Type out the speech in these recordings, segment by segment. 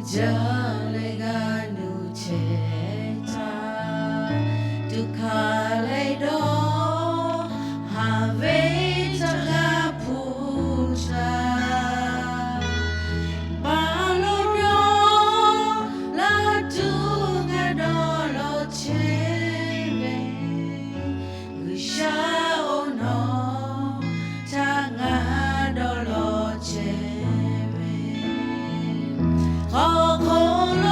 Jaˇ leh g'a nuˬ chehˇ htaˇ, tuꞈ hkanˍ leh dawˇ haˍ ve htaꞈ g'a hpuˇ htaˇ, Baˍlonˍ dawˇ laˇ tuˬ ngaˬ dawˇ law chehˇ ve, G'uiˬsha-oˬ, nawˬ htaꞈ ngaˬ dawˇ law chehˇ ve, hk'aw hk'oˆ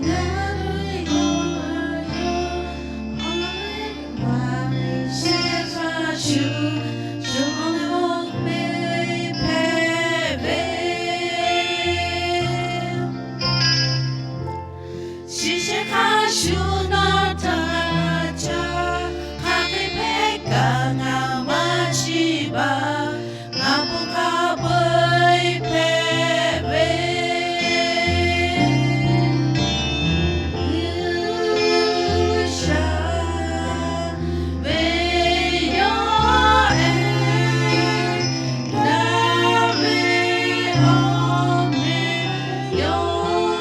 Ngaˬ hui awˬ hk'aw lo awˬ leh maˍ ve shehˆ hk'a shuˍ, shuˍ ve awˬ meh hpehꞈ ve. Chi shehˆ hk'a shuˍ nawˬ htaꞈ ca hk'aˬ hk'e hpehꞈ kaꞈ ngaˬ maˇ shiˍ baˬ. Ngaˬ bon hk'a peu-eˬ hpehꞈ ve G'uiˬsha ve yawˇ ehˉ, daꞈ ve awˬ meh yawˇ.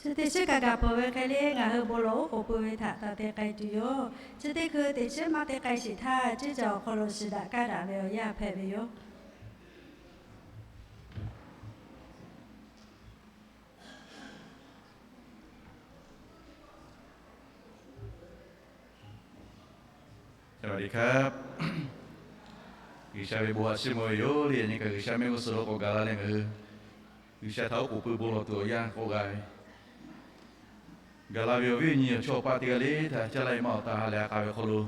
Chi teˇ chiˉ kaꞈ kaꞈ peuˬ ve hk'e le, ngaˬ hui bon lawˬ oˉ k'oˍ pui ve htaꞈ taˍ te k'ai tuˬ yoˬ. Chi teˇ hkui teˇ chiˉ maˇ te k'ai sheˍ htaˇ, ciˉ caˬ awˬ hk'aw lo shiˍ daꞈ kaˇ daꞈ ve awˬ yanˇ hpehꞈ ve yoˬ. G'uiˬsha ve bon haꞈ shiˉ mvuh ve yoˬ le. Yaꞈ nyi kaꞈ G'uiˬsha mehˆ g'uˇ suhˍ lo k'awꞈ gaˬ la leh ngaˬ hui G'uiˬsha htaꞈ oˉ k'oˍ pui bon lawˬ tuˬ awˬ yanˇ k'awꞈ g'a ve, gaˬ la ve awˬ viˉ awˬ nyi awˬ chawˇ awˬ paˆ teˇ g'aˇ le htaꞈ caˇ laˇ ve maˇ awˬ taˇ ha leh a k'a ve hk'aw lo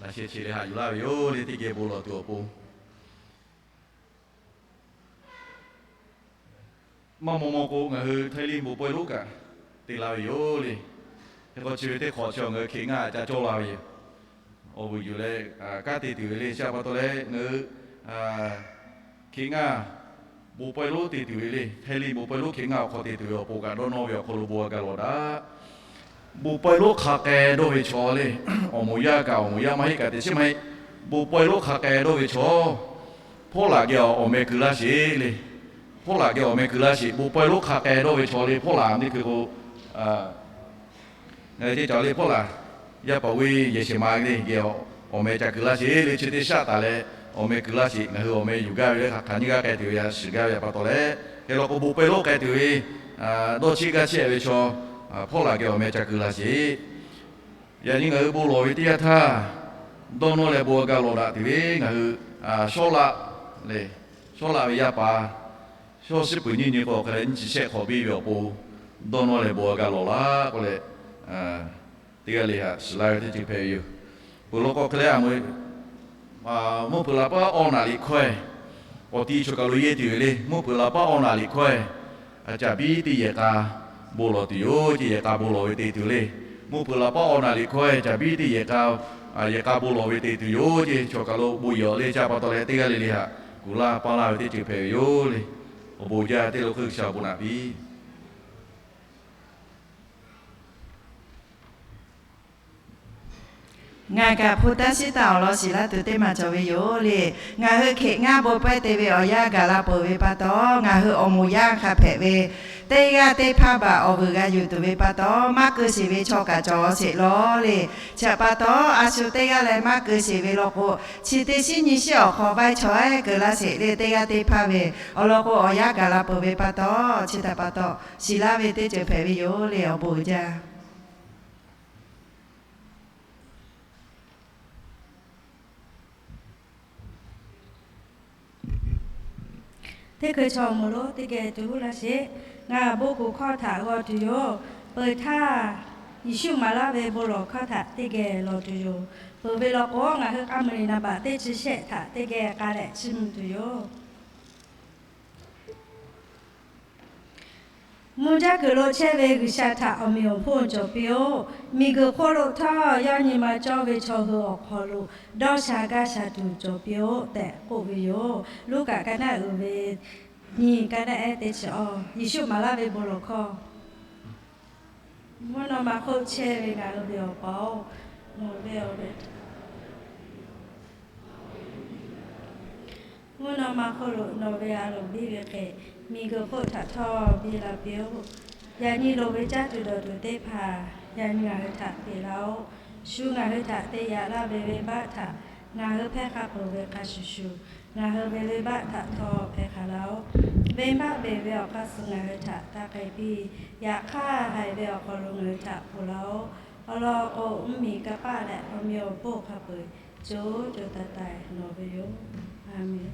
laꞈ sheh chi leh haꞈ yuˬ laˇ ve yoˬ le. Teˇ geh bon lawˬ tuˬ awˬ pon maˇ maw maw k'o, ngaˬ hui Htaiˇ liˇ bon pawehˇ lonˉ kaꞈ te la ve yoˬ le. Hk'e k'o chi ve teˇ hk'awꞈ chi ngaˬ hui Hkriꞈ ngaˇ ca cawˇ la ve yoˬ. Awˬ vuiˬ yuˬ leh kanˉ te tuˬ ve le. Chi pa taw leh ngaˬ hui Hkriꞈ ngaˇ bon pawehˇ lonˉ te tuˬ ve le. Htaiˇ liˇ bon pawehˇ lonˉ Hkriꞈ ngaˇ awˬ hk'aw te tuˬ ve awˬ pon kaꞈ dawˇ nawˇ ve awˬ hk'aw lo bon g'a gaˬ lawˬ daꞈ. Bon pawehˇ lonˉ hk'a k'ai dawˇ ve chaw le, awˬ moˍ yaˇ kaꞈ awˬ moˍ yaˇ maˇ heˆ kaꞈ teˇ chiˉ maˇ heˆ. Bon pawehˇ lonˉ hk'a k'ai dawˇ ve chaw, hpawˇ laˬ geh awˬ meh keu laˇ sheˍ le. Hpawˇ laˬ geh awˬ meh keu laˇ sheˍ. Bon pawehˇ lonˉ hk'a k'ai dawˇ ve chaw le hpawˇ laˬ teˇ hkui k'o, ngaˬ hui teˇ caˬ le hpawˇ laˬ, yaˇ paˍ ve yehˬ shehˍ ma le geh awˬ meh ca keu laˇ sheˍ le. Chi teˇ shaˆ taˍ leh awˬ meh keu laˇ sheˍ. Ngaˬ hui awˬ meh yuˬ gaˇ ve le, hk'aˬ hk'aˬ nyiˇ g'aˇ k'ai tuˬ ve a shiˍ gaˇ ve pa taw leh, hk'e law k'o bon pawehˇ lonˉ k'ai tuˬ ve dawˇ chiˇ gaˇ chiˇ ve chaw, hpawˇ laˬ geh awˬ meh ca keu laˇ sheˍ. Yaꞈ nyi ngaˬ hui bon lawˬ ve teˇ yanˇ htaˇ, dawˇ nawˇ leh bon g'a gaˬ lawˬ daꞈ tuˬ ve ngaˬ hui shawˉ laꞈ le, shawˉ laꞈ ve yaˇ paˍ, shawˉ shiˉ peuˬ nyiˇ nyi k'o hk'e leh nyiˇ chi shehˆ hk'awꞈ biˇ ve awˬ pon dawˇ nawˇ leh bon g'a gaˬ lawˬ laꞈ k'oˆ leh, teˇ g'aˇ le haꞈ shiˍ laˇ ve teˇ ceuˬ hpehꞈ ve yoˬ. Peuˬ law k'o hk'e leh a, mvuhˇ hpeuꞈ laꞈ paˉ awˇ naˍ liꞈ hkawˇ e, awˬ ti chaw kaˬ lo yehˇ tuˬ ve le. Mvuhˇ hpeuꞈ laꞈ paˉ awˇ naˍ liꞈ hkawˇ e, caˍ biˇ teˇ yehˬ k'a bon lawˬ tuˬ yoˬ ce. Yehˬ k'a bon lawˬ ve te tuˬ le. Mvuhˇ hpeuꞈ laꞈ paˉ awˇ naˍ liꞈ hkawˇ e caˍ biˇ teˇ yehˬ k'a, yehˬ k'a bon lawˬ ve te tuˬ yoˬ ce. Chaw kaˬ lo bon yehˬ awˬ le ca pa taw leh teˇ g'aˇ le le haꞈ kuˬ laˇ paˇ laˇ ve teˇ ceuˬ hpehꞈ ve yoˬ le. Awˬ bon jaˇ teˇ lo hk'e G'uiˬsha awˬ bon naꞈ piˇ. Ngaˬ kaꞈ hpu taˇ shiˉ taˇ awˬ lawn shiˍ laˇ tuˬ teˇ maˬ cawˬ ve yoˬ le. Ngaˬ hui Hkriꞈ ngaˇ bon pawehˇ te ve awˬ yanˇ gaˬ la peuˬ ve pa taw, ngaˬ hui awˬ moˍ yaˇ hk'a hpehꞈ ve teˇ g'aˇ teˇ hpaˇ baꞈ awˬ vuiˬ g'a yuˬ tuˬ ve pa taw, maˇ keu sheˍ ve chaw kaꞈ cawˬ sheˍ lawˬ le. Chi pa taw, a shu teˇ g'aˇ leh maˇ keu sheˍ ve law k'o, chi teˇ shiˉ nyi shiˉ awˬ hk'aw vaiˇ chaweh keu laˇ sheˍ le. Teˇ g'aˇ teˇ hpaˇ ve awˬ lawn k'o, awˬ yanˇ gaˬ la peuˬ ve pa taw, chi htaꞈ pa taw shiˍ laˇ ve teˇ ceuˬ hpehꞈ ve yoˬ le. Awˬ bon jaˇ. Teˇ hkui chaw awˬ moˍ lonˉ teˇ geh tuˬ laˇ sheˍ. Ngaˬ bon kuˬ hkawˇ htaꞈ g'aw tuˬ yoˬ. Peuˬ htaˇ, Yeˍsuˆ maˍ laˇ ve bon lawˬ hkawˇ htaꞈ teˇ geh lawˬ tuˬ yoˬ. Peuˬ ve law k'o, ngaˬ hui k'a muiˬ liꞈ naˍ baꞈ teˇ chi shehˆ htaꞈ teˇ geh k'a leh chiˇ mvuh tuˬ yoˬ. Mvuhˇ jaˇ kuiˬ lo chehˇ ve G'uiˬsha htaꞈ awˬ meꞈ awˬ hponˇ cawˬ piˇ-oˆ. Miˬguiˬ hk'oˆ lo htawˇ, yaˇ nyi ma cawˇ ve chaw hui awˬ hk'aw lo dawˇ sha gaˇ sha tuˬ cawˬ piˇ-oˆ tehꞈ k'oˆ ve yoˬ. Luˉkaꞈ ka naˆ uiˍ ve nyi, ka naˆ ehˉ teˇ chi awˇ. Yeˍsuˆ maˍ laˇ ve bon lawˬ hkawˇ. Mvuhˇ naw ma hk'oˆ chehˇ ve ngaˬ hui ve Awˬ pa-oˬ, nawˬ ve awˬ meh Mvuhˇ naw ma hk'oˆ lo nawˬ ve a loˍ biˇ ve hk'e, miˬguiˬ hk'oˆ htaꞈ htawˇ biˇ la piˇ-oˆ. Yaꞈ nyi loˍ ve caˇ tuˬ dawˬ tuˬ teˇ hpaˍ yaꞈ nyi ngaˬ hui htaꞈ peꞈ laˇ-oˆ. Shu ngaˬ hui htaꞈ te yaꞈ la ve venˇbaˆ htaꞈ ngaˬ hui hpehˇ hk'a peuˬ ve hk'a shuˍ shuˍ, ngaˬ hui ve venˇbaˆ htaꞈ htawˇ hpehˇ hk'a laˇ-oˆ. Venˇbaˆ beˬ ve awˬ hk'aˇ suh ngaˬ hui htaꞈ taˇ k'ai piˇ. Yaꞈ hk'aˇ, haiˬ ve awˬ hk'aw lo ngaˬ hui htaꞈ hpu laˇ-oˆ. Awˬ lawn k'o, mvuhˇmiˬ kanˇ paˆ leh awˬ meꞈ awˬ hponˇ hk'a peu-eˬ co co taiˍ taiˍ nawˬ ve yoˬ. Aˍmenˍ.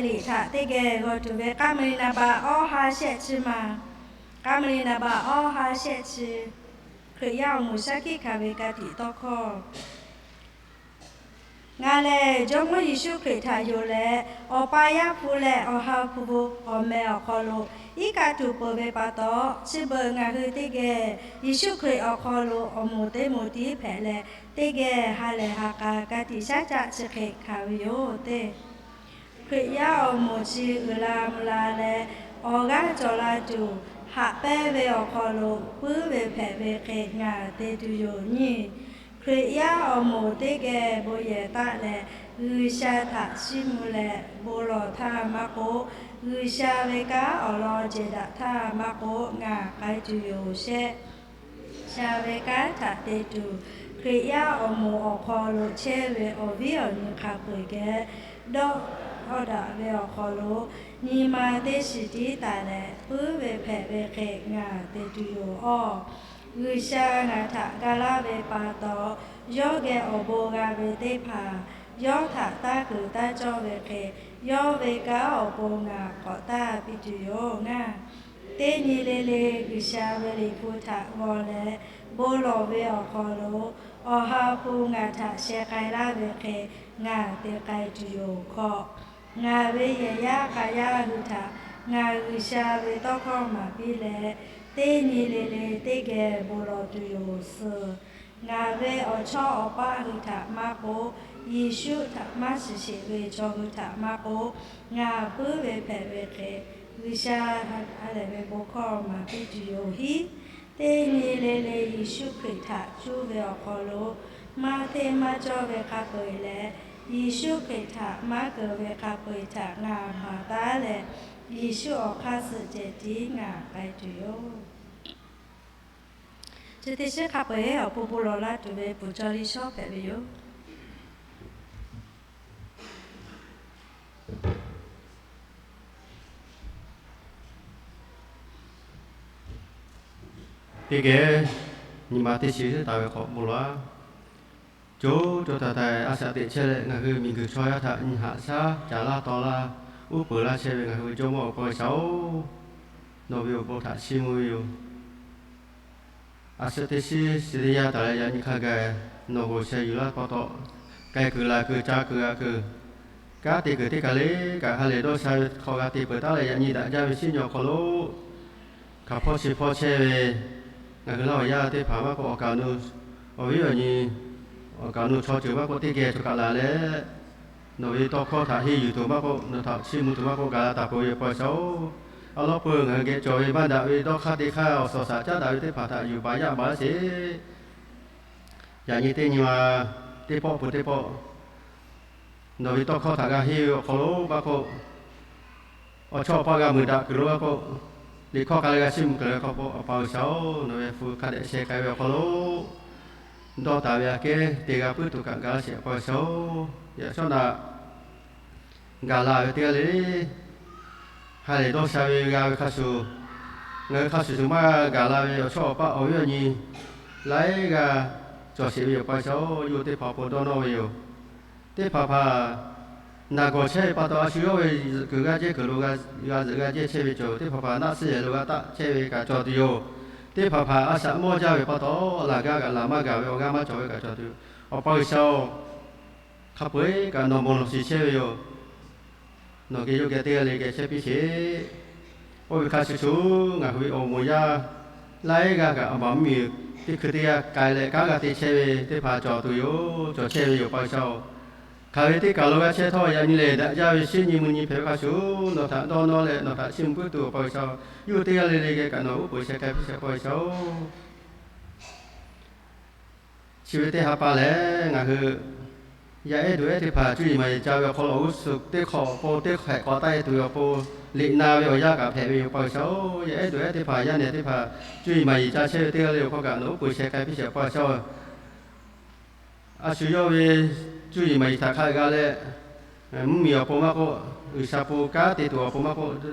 Liꞈ htaꞈ teˇ geh g'aw tuˬ ve k'aˉ mvuhˇ le naˍ baꞈ awˇ ha shehˆ chi ma. K'aˉ mvuhˇ le naˍ baꞈ awˇ ha shehˆ chi. Hkriꞈ yaˇ awˬ moˍ shaˉ hkiˆ hkanˍ ve ka tiꞈ tawˇ hkawˇ. Ngaˬ lehˬ Jawˇmawˇ Yeˍsuˆ Hkriꞈ htaꞈ yonˍ leh, Awˬ pa Yaˇ hpu leh Awˬ ha hpu awˬ meh awˬ hk'aw lo iˉ kaˆ tuˬ peuˬ ve pa taw, chi beuꞈ ngaˬ hui teˇ geh Yeˍsuˆ Hkriꞈ awˬ hk'aw lo awˬ moˍ teˇ moˍ tiˉ hpehꞈ leh, teˇ geh ha lehˬ ha k'a ka tiꞈ shaˉ caˆ chi hk'e hkanˍ ve yoˬ tehꞈ, Hkriꞈ yaˇ awˬ moˍ chi uiˍ la mvuh la leh, awˬ g'aˇ cawˬ la tuˬ, haꞈ pehnˇ ve awˬ hk'aw lo puiˉ ve hpehꞈ ve hk'e ngaˬ te tuˬ yoˬ nyi. Hkriꞈ yaˇ awˬ moˍ teˇ geh bon yehˬ taˆ leh, G'uiˬsha htaꞈ chiˇ mvuh leh bon lawˬ htaˇ maˇ k'oˆ, G'uiˬsha ve kanˉ awˬ lawn jehˬ daꞈ htaˇ maˇ k'oˆ, ngaˬ k'ai tuˬ yoˬ shehˆ. G'uiˬsha ve kanˉ htaꞈ te tuˬ, Hkriꞈ yaˇ awˬ moˍ awˬ hk'aw lo chehˇ ve awˬ viˉ awˬ nyi hk'a peu-eˬ geh dawˇ hawˇ daꞈ ve awˬ hk'aw lo, nyi ma teˇ shiˍ tiˉ taˍ leh puiˉ ve hpehꞈ ve hk'e ngaˬ te tuˬ yoˬ awˬ. G'uiˬsha ngaˬ htaꞈ ga laˇ ve pa taw, yawˇ geh awˬ bon g'a ve teˇ hpaˍ yawˇ htaꞈ taˇ kuiˬ taˇ cawˇ ve hk'e, yawˇ ve kanˉ awˬ pon ngaˬ k'awꞈ taˇ piˇ tuˬ yoˬ ngaˇ. Teˇ nyi le le G'uiˬsha ve Liꞈ hpu htaꞈ g'aw leh bon lawˬ ve awˬ hk'aw lo, Awˬ ha hpu ngaˬ htaꞈ sheh k'ai laˇ ve hk'e ngaˬ te k'ai tuˬ yoˬ hkawꞈ. Ngaˬ ve yehˬ yaˇ k'a yaˇ hui htaꞈ ngaˬ G'uiˬsha ve tawˇ hkawˇ maˍ piˇ leh, teˇ nyi le le teˇ geh bon lawˬ tuˬ yoˬ suh. Ngaˬ ve awˬ chawˇ awˬ paˆ hui htaꞈ maˇ k'oˆ, Yeˍsuˆ htaꞈ maˇ shiˍ sheˍ ve chaw hui htaꞈ maˇ k'oˆ, ngaˬ puiˉ ve hpehꞈ ve hk'e, G'uiˬsha ha lehˬ ve bon hkawˇ maˍ piˇ tuˬ yoˬ hiˉ. Teˇ nyi le le Yeˍsuˆ Hkriꞈ htaꞈ cuˇ ve awˬ hk'aw lo, maˇ hteˇ maˇ cawˇ ve hk'a peu-eˬ leh, Yeˍsuˆ Hkriꞈ htaꞈ maˇ keunˍ ve hk'a peu-eˬ htaꞈ ngaˬ baˬ taˉ leh, Yeˍsuˆ awˬ hk'aˇ suh ceh tiˉ ngaˬ k'ai tuˬ yoˬ. Chi teˇ shiˉ hk'a peu-eˬ awˬ pon bon lawˬ laˇ tuˬ ve pfuhˍ caw liˇ shawˉ hpehꞈ ve yoˬ. Teˇ geh nyi ma teˇ shiˍ taˍ ve hk'awꞈ bon lawˬ-a. Co co taiˍ taiˍ a shaꞈ teꞈ chehˇ leh ngaˬ hui miˬguiˬ chaw yaˇ htaꞈ nyi haꞈ shaˉ caˍ laˇ taw laˇ, uˉ peunˍ laˇ chehˇ ve ngaˬ hui ve Jawˇmawˇ Awˬ pa G'uiˬsha-oˬ, nawˬ ve awˬ bon htaꞈ chiˇ mvuh ve yoˬ. A shaꞈ teꞈ shiˉ shiˍ teˇ yanˇ taˍ leh yaꞈ nyi hk'a gaˬ nawˬ g'aw sheh yuˬ laˇ pa taw, k'ai kuiˬ laˬ kuiˬ ca kuiˬ g'a kuiˬ, kanˉ te kuiˬ teˇ kaˬ le kaꞈ ha lehˬ dawˇ sha ve hk'aw g'a te peuˬ taˉ leh yaꞈ nyi daꞈ jaˇ ve shinˉ nyi awˬ hk'aw lo hk'aˬ hpawˇ chi hpawˇ chehˇ ve ngaˬ hui laˇ awˬ yaˇ teˇ hpaˍ maˇ k'oˆ, awˬ kaˍ awˬ nu awˬ viˉ awˬ nyi, awˬ kaˍ awˬ nu chaw ceuˬ maˇ k'oˆ, teˇ geh chaw kaꞈ laˬ leh, nawˬ ve tawˇ hkawˇ htaꞈ henˇ yuˬ tuˬ maˇ k'oˆ, nawˬ htaꞈ chiˇ mvuh tuˬ maˇ k'oˆ, gaˬ la taˍ peuˬ ve Awˬ pa G'uiˬsha-oˬ. Awˬ lawn peuˬ ngaˬ hui geh cawˬ ve maˇ daꞈ ve dawˇ hk'aˇ teˇ hk'aˇ awˬ suhˍ shaꞈ caˉ daꞈ ve teˇ hpaˍ htaꞈ yuˬ baˬ yaˇ baˬ sheˍ. Yaꞈ nyi teˇ nyi ma teˇ pawˆ peuˬ teˇ pawˆ nawˬ ve tawˇ hkawˇ htaꞈ g'a henˇ ve awˬ hk'aw lo maˇ k'oˆ, awˬ chawˇ awˬ paˆ g'a mui daꞈ kuiˬ lo maˇ k'oˆ, liꞈ hkawˇ k'a leh g'a chiˇ mvuh kuiˬ lo maˇ k'oˆ, Awˬ pa G'uiˬsha-oˬ, nawˬ ve hpu hk'a dehꞈ sheh k'ai ve awˬ hk'aw lo dawˇ taˍ ve aꞈ kehˉ te g'a puiˉ tuˬ kaꞈ gaˬ la sheˍ, Awˬ pa G'uiˬsha-oˬ. Yaꞈ shawˉ naꞈ gaˬ la ve teˇ g'aˇ le le ha lehˬ dawˇ sha ve g'a ve hk'a shuˍ, ngaˬ hui hk'a shuˍ shuˍ maˇ gaˬ la ve awˬ chawˇ awˬ paˆ awˬ viˉ awˬ nyi laiˉ g'aˇ cawˬ sheˍ ve yoˬ, Awˬ pa G'uiˬsha-oˬ. Yawˇ hui teˇ hpaˍ awˬ pon dawˇ nawˇ ve yoˬ. Teˇ hpaˍ hpaˍ naˬ gawˬ chehˇ ve pa taw, a shu yawˇ ve kuiˬ g'aˇ jehˇ kuiˬ lo g'a zuhꞈ g'a jehˇ chehˇ ve cawˬ, teˇ hpaˍ hpaˍ naˆ suhˉ yehˬ lo g'a taˆ chehˇ ve kaꞈ cawˬ tuˬ yoˬ. Teˇ hpaˍ hpaˍ a shaꞈ mawˇ jaˇ ve pa taw, laˬ gaˇ kaꞈ laˬ maˇ gaˬ ve awˬ g'aˇ maˇ cawˬ ve kaꞈ cawˬ tuˬ yoˬ. Awˬ pa G'uiˬsha-oˬ, hk'a peu-eˬ kaꞈ nawˬ mawˬ lawˬ shiˍ chehˇ ve yoˬ. Nawˬ geh yawˇ geh teˇ g'aˇ le geh chehˇ piˇ sheˍ. Oˇ ve hk'a shuˍ shuˍ ngaˬ hui ve awˬ moˍ yaˇ laiˉ g'aˇ kaꞈ a baˬ mvuhˇmiˬ teˇ hkui teˇ yanˇ k'ai leh kanˉ g'a te chehˇ ve teˇ hpaˍ cawˬ tuˬ yoˬ. Cawˬ chehˇ ve yoˬ, Awˬ pa G'uiˬsha-oˬ. Hk'aˬ ve teˇ kaˬ lo g'a chehˇ htawˇ yaꞈ nyi lehˬ daꞈ jaˇ ve shinˉ nyi mvuh nyi hpehꞈ ve hk'a shuˍ, nawˬ htaꞈ dawˇ nawˇ leh nawˬ htaꞈ chiˇ mvuh puiˉ tuˬ, Awˬ pa G'uiˬsha-oˬ, yawˇ hui teˇ g'aˇ le le geh kaꞈ nawˬ uˉ peunˍ sheh k'ai piˇ sheˍ, Awˬ pa G'uiˬsha-oˬ. Chi ve teˇ ha pa lehˬ, ngaˬ hui yaˇ ehˉ duˬ ehˉ teˇ hpaˍ cuˇ yiˍ maˍ yiˍ ca ve awˬ hk'aw lo awˬ g'uˇ suhˍ teˇ hk'awꞈ awˬ pon teˇ hk'awꞈ hk'awꞈ taˆ e tuˬ ve awˬ pon liꞈ na ve awˬ yanˇ kaꞈ hpehꞈ ve yoˬ, Awˬ pa G'uiˬsha-oˬ. Yaˇ ehˉ duˬ ehˉ teˇ hpaˍ yaˇ nehˬ teˇ hpaˍ cuˇ yiˍ maˍ yiˍ ca chehˇ ve teˇ g'aˇ le awˬ hk'aw kaꞈ nawˬ uˉ peunˍ sheh k'ai piˇ sheˍ, Awˬ pa G'uiˬsha-oˬ. A shu yawˇ ve cuˇ yiˍ maˍ yiˍ htaꞈ hk'a g'a leh, mvuhˇmiˬ awˬ pon maˇ k'oˆ, G'uiˬsha pon kanˉ te tuˬ awˬ pon maˇ k'oˆ,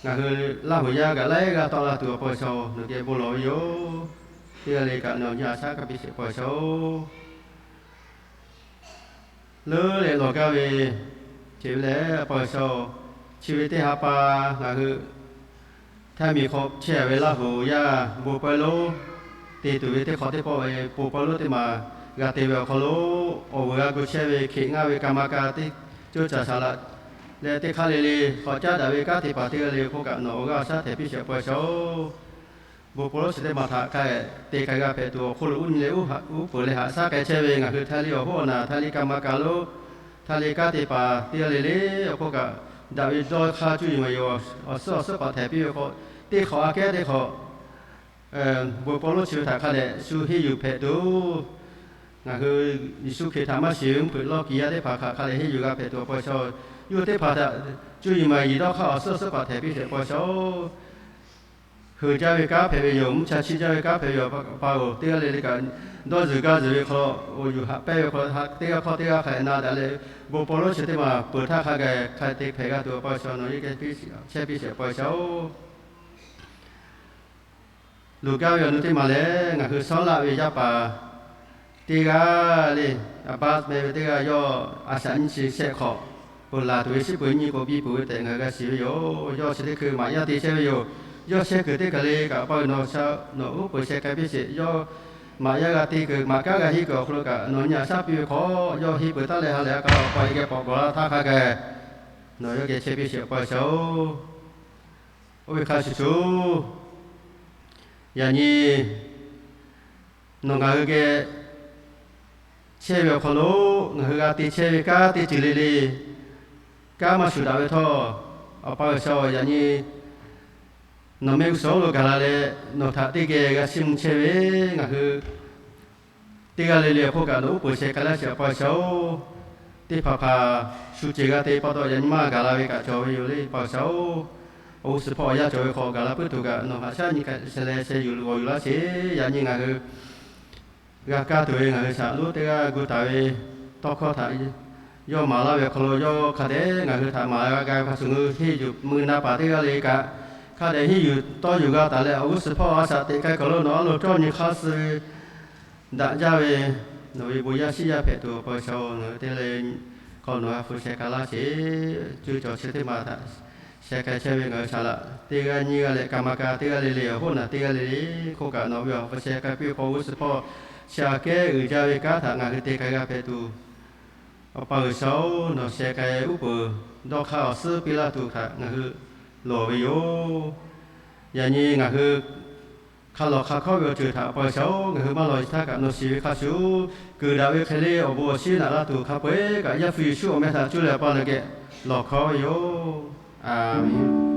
ngaˬ hui Laˇ huˍ yaˇ kaꞈ laiˉ g'aˇ tawˆ la tuˬ, Awˬ pa G'uiˬsha-oˬ, nawˬ geh bon lawˬ ve yoˬ. Teˇ g'aˇ le kaꞈ nawˬ nyi a shaˉ k'a piˇ sheˍ, Awˬ pa G'uiˬsha-oˬ. Leuˉ leh lawˬ gaˇ ve Sheˍ ve lehˬ, a pa G'uiˬsha-oˬ, chi ve teˇ ha pa ngaˬ hui Htaiˇ miˬ hk'aw chehˇ ve Laˇ huˍ yaˇ bon pawehˇ lonˉ te tuˬ ve teˇ hk'awꞈ teˇ pawˆ ve bon pawehˇ lonˉ teˇ maˬ g'a te ve awˬ hk'aw lo, awˬ vuiˬ g'a gu chehˇ ve hkeꞈ ngaˇ ve กรรมการ teˇ coˇ caˬ shaˍ laꞈ leh teˇ hk'aˇ le le k'awꞈ caˉ daꞈ ve kanˉ te paˍ teˇ g'aˇ le le hk'oˆ kaꞈ nawˬ awˬ g'aˇ awˬ shaˉ hpehꞈ piˇ sheˍ, a pa G'uiˬsha-oˬ. Bon pawehˇ lonˉ chi teˇ maˬ htaꞈ hk'a te k'ai g'a hpehꞈ tuˬ awˬ hk'oˆ lo uˉ nyi leh uˉ peunˍ leh haꞈ shaˉ k'ai chehˇ ve ngaˬ hui Htaiˇ liˇ awˬ hoˉ awˬ naˬ, Htaiˇ liˇ กรรมการ lonˉ, Htaiˇ liˇ kanˉ te paˍ teˇ g'aˇ le le awˬ hk'oˆ kaꞈ, daꞈ ve dawˇ hk'aˇ cuˇ yiˍ maˍ yiˍ awˬ suhˉ awˬ suhˉ paˍ htehˍ piˇ ve k'o, teˇ hk'awꞈ aꞈ kehˉ teˇ hk'awꞈ bon pawehˇ lonˉ chi ve htaꞈ hk'a dehꞈ shu henˇ yuˬ hpehꞈ tuˬ, ngaˬ hui Yeˍsuˆ Hkriꞈ htaꞈ maˇ shiˍ ve mvuhˇ hpeuꞈ lawˇ kiˬ yaˇ teˇ hpaˍ hk'aˬ hk'a dehꞈ henˇ yuˬ g'a hpehꞈ tuˬ, a pa G'uiˬsha-oˬ, yawˇ teˇ hpaˍ htaꞈ cuˇ yiˍ maˍ yiˍ dawˇ hk'aˇ awˬ suhˉ awˬ suhˉ paˍ htehˍ piˇ sheˍ, a pa G'uiˬsha-oˬ. Heuˬ jaˇ ve kanˉ hpehꞈ ve yoˬ. Mvuhˇ cha chiˇ jaˇ ve kanˉ hpehꞈ ve yoˬ. A pa-oˬ, teˇ g'aˇ le le kaꞈ dawˇ zuhˬ gaˇ zuhˬ ve hk'aw lo awˬ yuˬ haꞈ pehnˇ ve hk'aw lo teˇ g'aˇ hk'awˇ teˇ g'aˇ hk'a dehꞈ na daꞈ leh, bon pawehˇ lonˉ chi teˇ maˬ peuˬ htaˇ hk'a gaˬ hk'a te hpehꞈ g'a tuˬ, a pa G'uiˬsha-oˬ, nawˬ yawˇ geh chehˇ piˇ sheˍ, a pa G'uiˬsha-oˬ. Luˬ gaˇ ve awˬ nu teˇ maˬ lehˬ, ngaˬ hui Sawˉlaˆ ve yaˇ paˍ teˇ g'aˇ le, Aˍbaˆ meh ve teˇ g'aˇ, yawˇ a shaꞈ nyiˇ chi shehˆ hk'awꞈ peuˬ laˬ tuˬ ve shiˉ peuˬ nyiˇ k'o biˇ peuˬ ve tehꞈ ngaˬ hui g'a shiˍ ve yoˬ. Yawˇ chi teˇ hkui maꞈ yaˇ te chehˇ ve yoˬ. Yawˇ sheh kuiˬ teˇ kaˬ le kaꞈ, a pa-oˬ, nawˬ sha nawˬ uˉ peunˍ sheh k'ai piˇ sheˍ. Yawˇ maꞈ yaˇ g'a te kuiˬ maꞈ kanˉ g'a henˇ kuiˬ awˬ hk'aw lo kaꞈ nawˬ nyi a shaˉ piˇ ve hk'aw, yawˇ henˇ peuˬ taˉ leh ha lehˬ a hk'a lo a pa-oˬ geh k'awꞈ gawˬ laˇ htaˇ hk'a gaˬ nawˬ yawˇ geh chehˇ piˇ sheˍ, a pa G'uiˬsha-oˬ. Oˇ ve hk'a shuˍ shuˍ, yaꞈ nyi nawˬ ngaˬ hui geh chehˇ ve awˬ hk'aw lo ngaˬ hui g'a te chehˇ ve kanˉ teˇ ceuˬ le le, kanˉ maˇ shuˍ daꞈ ve htawˇ, a pa G'uiˬsha-oˬ, yaꞈ nyi nawˬ mehˆ g'uˇ suhˍ lo gaˬ la leh nawˬ htaꞈ teˇ geh g'a chiˇ mvuh chehˇ ve ngaˬ hui teˇ g'aˇ le le awˬ hk'oˆ kaꞈ nawˬ uˉ peunˍ sheh k'ai laˇ sheˍ, a pa G'uiˬsha-oˬ. Teˇ hpaˍ hpaˍ shu ceuˬ g'a te pa taw yaꞈ nyi maˇ gaˬ la ve kaꞈ cawˬ ve yoˬ le, a pa G'uiˬsha-oˬ. Awˬ g'uˇ suhˍ hpawˇ awˬ yanˇ cawˬ ve hk'aw gaˬ la puiˉ tuˬ kaꞈ nawˬ haꞈ shaˉ nyi k'ai leh sheh yuˬ g'awˬ yuˬ laˇ sheˍ. Yaꞈ nyi ngaˬ hui g'a kaˇ tuˬ ve ngaˬ hui shaꞈ lonˉ teˇ g'aˇ gu taˍ ve tawˇ hkawˇ htaꞈ yawˇ maˍ laˇ ve awˬ hk'aw lo yawˇ hk'a dehꞈ ngaˬ hui htaꞈ maˍ g'a g'a ve hk'a shuˍ, ngaˬ hui henˇ yuˬ mui na paˍ teˇ g'aˇ le kaꞈ hk'a dehꞈ henˇ yuˬ tawˇ yuˬ g'a taˍ leh awˬ g'uˇ suhˍ hpawˇ a shaꞈ teꞈ k'ai kuiˬ lo nawˬ a loˍ cawˇ nyi hk'aˇ suh ve daꞈ jaˇ ve nawˬ ve bon yaˇ shiˉ yaˇ hpehꞈ tuˬ, a pa G'uiˬsha-oˬ, nawˬ hui te leh hk'aw nawˬ g'a hpu sheh k'ai laˇ sheˍ. Cuˇ cawˬ chi teˇ maˬ htaꞈ sheh k'ai chehˇ ve ngaˬ hui shaˍ laꞈ teˇ g'aˇ nyiˇ g'aˇ leh กรรมการ teˇ g'aˇ le le awˬ hoˉ naˬ teˇ g'aˇ le le hk'oˆ kaꞈ nawˬ ve awˬ hpu sheh k'ai piˇ ve hk'aw g'uˇ suhˍ hpawˇ chi aꞈ kehˉ uiˍ jaˇ ve kanˉ htaꞈ ngaˬ hui te k'ai g'a hpehꞈ tuˬ, a pa G'uiˬsha-oˬ, nawˬ sheh k'ai uˉ peunˍ dawˇ hk'aˇ awˬ suhˉ piˇ laˇ tuˬ htaꞈ ngaˬ hui lawˬ ve yoˬ. Yaꞈ nyi ngaˬ hui hk'a lawˬ hk'a hkawˉ ve awˬ ceuˬ htaꞈ a pa G'uiˬsha-oˬ, ngaˬ hui maˇ lawˬ htaˇ kaꞈ nawˬ shiˍ ve hk'a shuˍ, kuiˬ daꞈ ve hk'e le awˬ bon awˬ shinˉ naꞈ laˇ tuˬ hk'a peu-eˬ kaꞈ Yaˇ hpu Yeˍsuˆ awˬ meh htaꞈ cuˇ leh a pa nawˬ geh lawˬ hkawˉ ve yoˬ. A menˬ.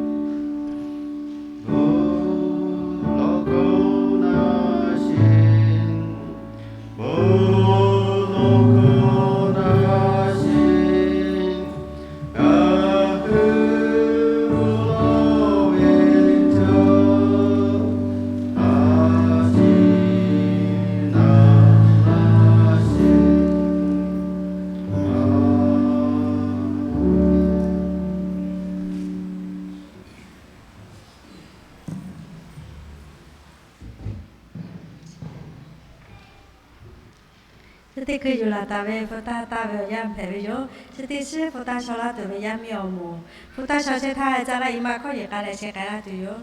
Chi teˇ hkui yuˬ laˬ taˍ ve hpu taˇ taˇ ve awˬ yanˇ hpehꞈ ve yoˬ. Chi teˇ shiˉ hpu taˇ shaw laˇ tuˬ ve yaˇ miˇ awˬ moˍ, hpu taˇ shaw chehˇ htaˇ caˇ laˇ i maˇ hkawˇ yeˬ k'ai leh sheh k'ai laˇ tuˬ yoˬ.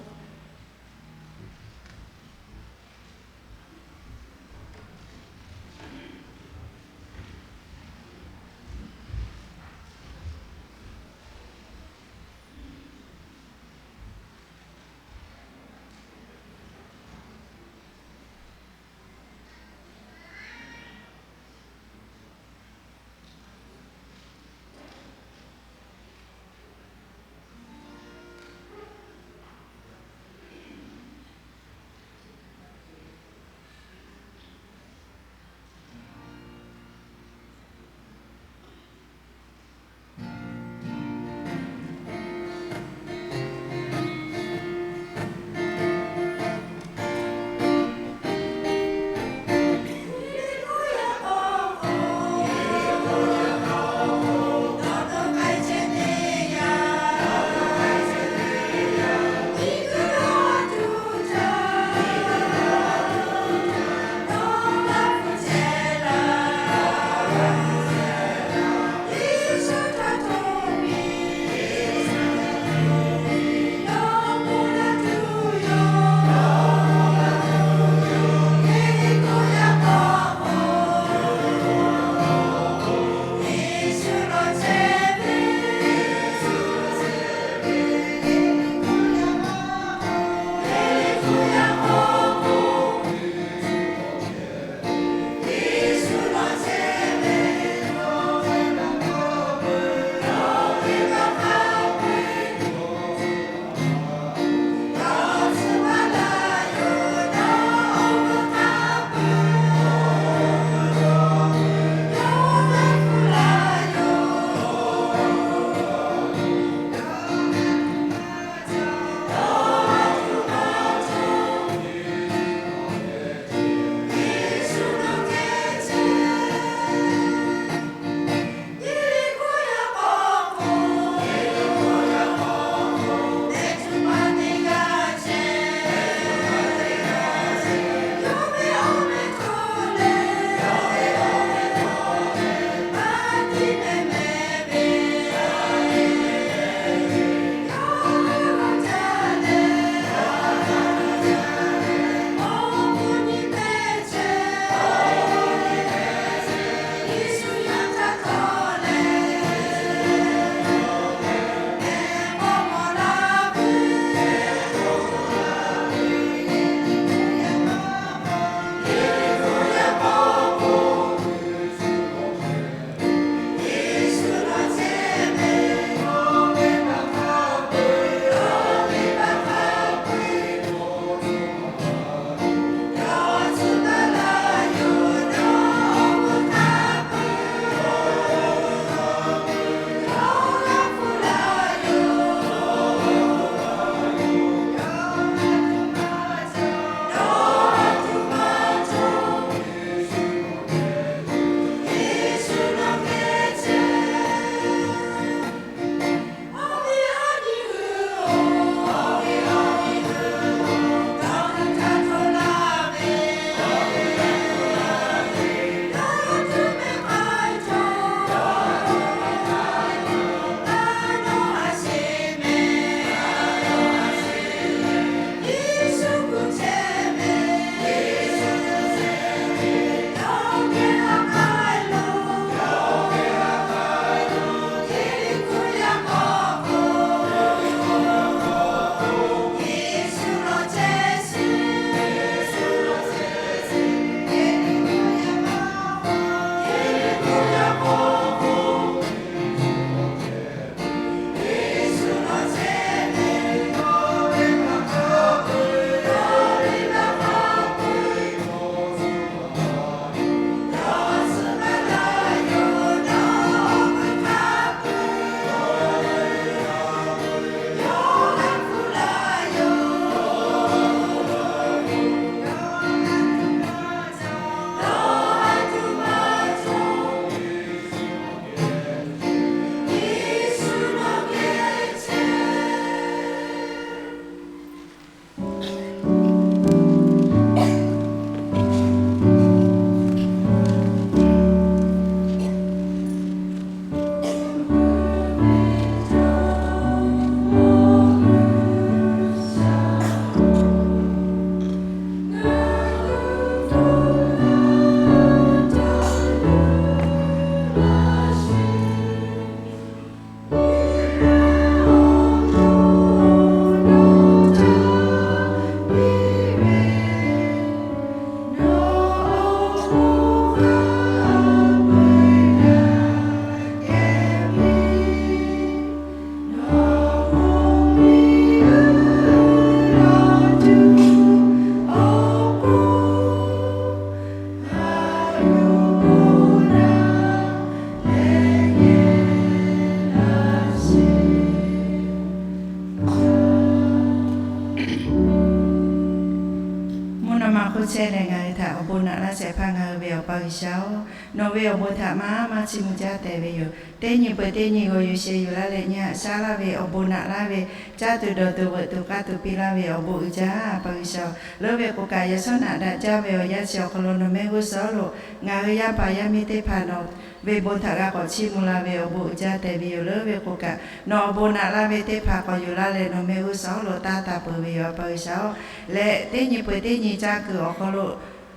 Maˇ hk'oˆ chehˇ leh ngaˬ hui htaꞈ awˬ bon naꞈ laˇ shehˍ hpaˇ ngaˬ hui ve Awˬ pa G'uiˬsha-oˬ, nawˬ ve awˬ bon htaꞈ maˇ maˇ chiˇ mvuh jaˇ tehꞈ ve yoˬ. Teˇ nyi peuˬ teˇ nyi g'aw yuˬ sheh yuˬ laˇ leh nyi haꞈ shaˉ laˇ ve awˬ bon naꞈ laˇ ve, caˇ tuˬ dawˬ tuˬ veuꞈ tuˬ k'aˇ tuˬ piˇ laˇ ve awˬ bon uiˍ jaˇ, Awˬ pa G'uiˬsha-oˬ. Leuˉ ve k'o kaꞈ, yaꞈ shawˉ naꞈ daꞈ jaˇ ve awˬ yanˇ chi awˬ hk'aw lo nawˬ mehˆ g'uˇ suhˍ lo ngaˬ hui yaˇ paˍ yaˇ miˇ teˇ hpaˍ nawˬ ve bon htaꞈ g'a k'awꞈ chiˇ mvuh la ve awˬ bon uiˍ jaˇ tehꞈ ve yoˬ. Leuˉ ve k'o kaꞈ, nawˬ awˬ bon naꞈ laˇ ve teˇ hpaˍ k'awꞈ yuˬ laˇ leh nawˬ mehˆ g'uˇ suhˍ lo taˇ taˍ peuˬ ve yoˬ, Awˬ pa G'uiˬsha-oˬ. Leh teˇ nyi peuˬ teˇ nyi caˇ kuiˬ awˬ hk'aw lo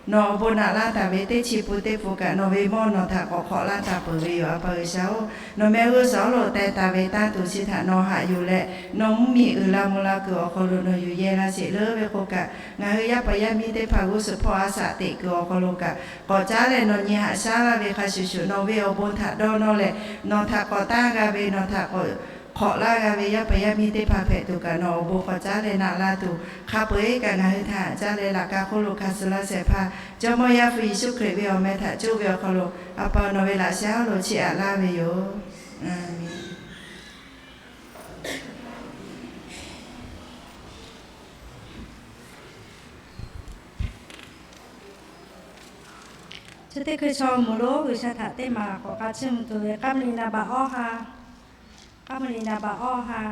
nawˬ awˬ bon naꞈ laˇ taˍ ve teˇ chi pun teˇ pun kaꞈ nawˬ ve mawˇ nawˬ htaꞈ k'awꞈ hk'awꞈ laˇ taˍ peuˬ ve yoˬ, Awˬ pa G'uiˬsha-oˬ. Nawˬ mehˆ g'uˇ suhˍ lo teh taˍ ve tanˇ tuˬ chi htaꞈ nawˬ haꞈ yuˬ leh, nawˬ mvuhˇmiˬ uiˍ la mvuh la kuiˬ awˬ hk'aw lo nawˬ yuˬ yehˇ laˇ sheˍ. Leuˉ ve k'o kaꞈ, ngaˬ hui yaˇ paˍ yaˇ miˇ teˇ hpaˍ g'uˇ suhˍ hpawˇ a shaꞈ teꞈ kuiˬ awˬ hk'aw lo kaꞈ, k'awꞈ caˉ leh nawˬ nyi haꞈ shaˉ laˇ ve hk'a shuˍ shuˍ nawˬ ve awˬ bon htaꞈ dawˇ nawˇ leh, nawˬ htaꞈ k'awꞈ tanˇ g'a ve, nawˬ htaꞈ k'awꞈ hk'awꞈ laˇ g'a ve yaˇ paˍ yaˇ miˇ teˇ hpaˍ hpehꞈ tuˬ kaꞈ nawˬ awˬ bon k'awꞈ caˉ leh naꞈ la tuˬ, hk'a peu-eˬ kaꞈ ngaˬ hui htaꞈ haꞈ jaˇ leh laꞈ ka hk'oˆ lo hkanˍ suh laˇ shehˍ hpaˇ Jawˇmawˇ Yaˇ hpu Yeˍsuˆ Hkriꞈ ve awˬ meh htaꞈ coˇ ve awˬ hk'aw lo, A pa nawˬ ve laꞈ sheh lo chiˇ aꞈ laˇ ve yoˬ. Aˬmenˍ. Chi teˇ hkui chaw mawˬ lo G'uiˬsha htaꞈ teˇ maˬ k'awꞈ k'a chiˇ mvuh tuˬ ve k'aˉ mvuhˇ liꞈ naˍ baꞈ awˇ ha, k'aˉ mvuhˇ liꞈ naˍ baꞈ awˇ ha.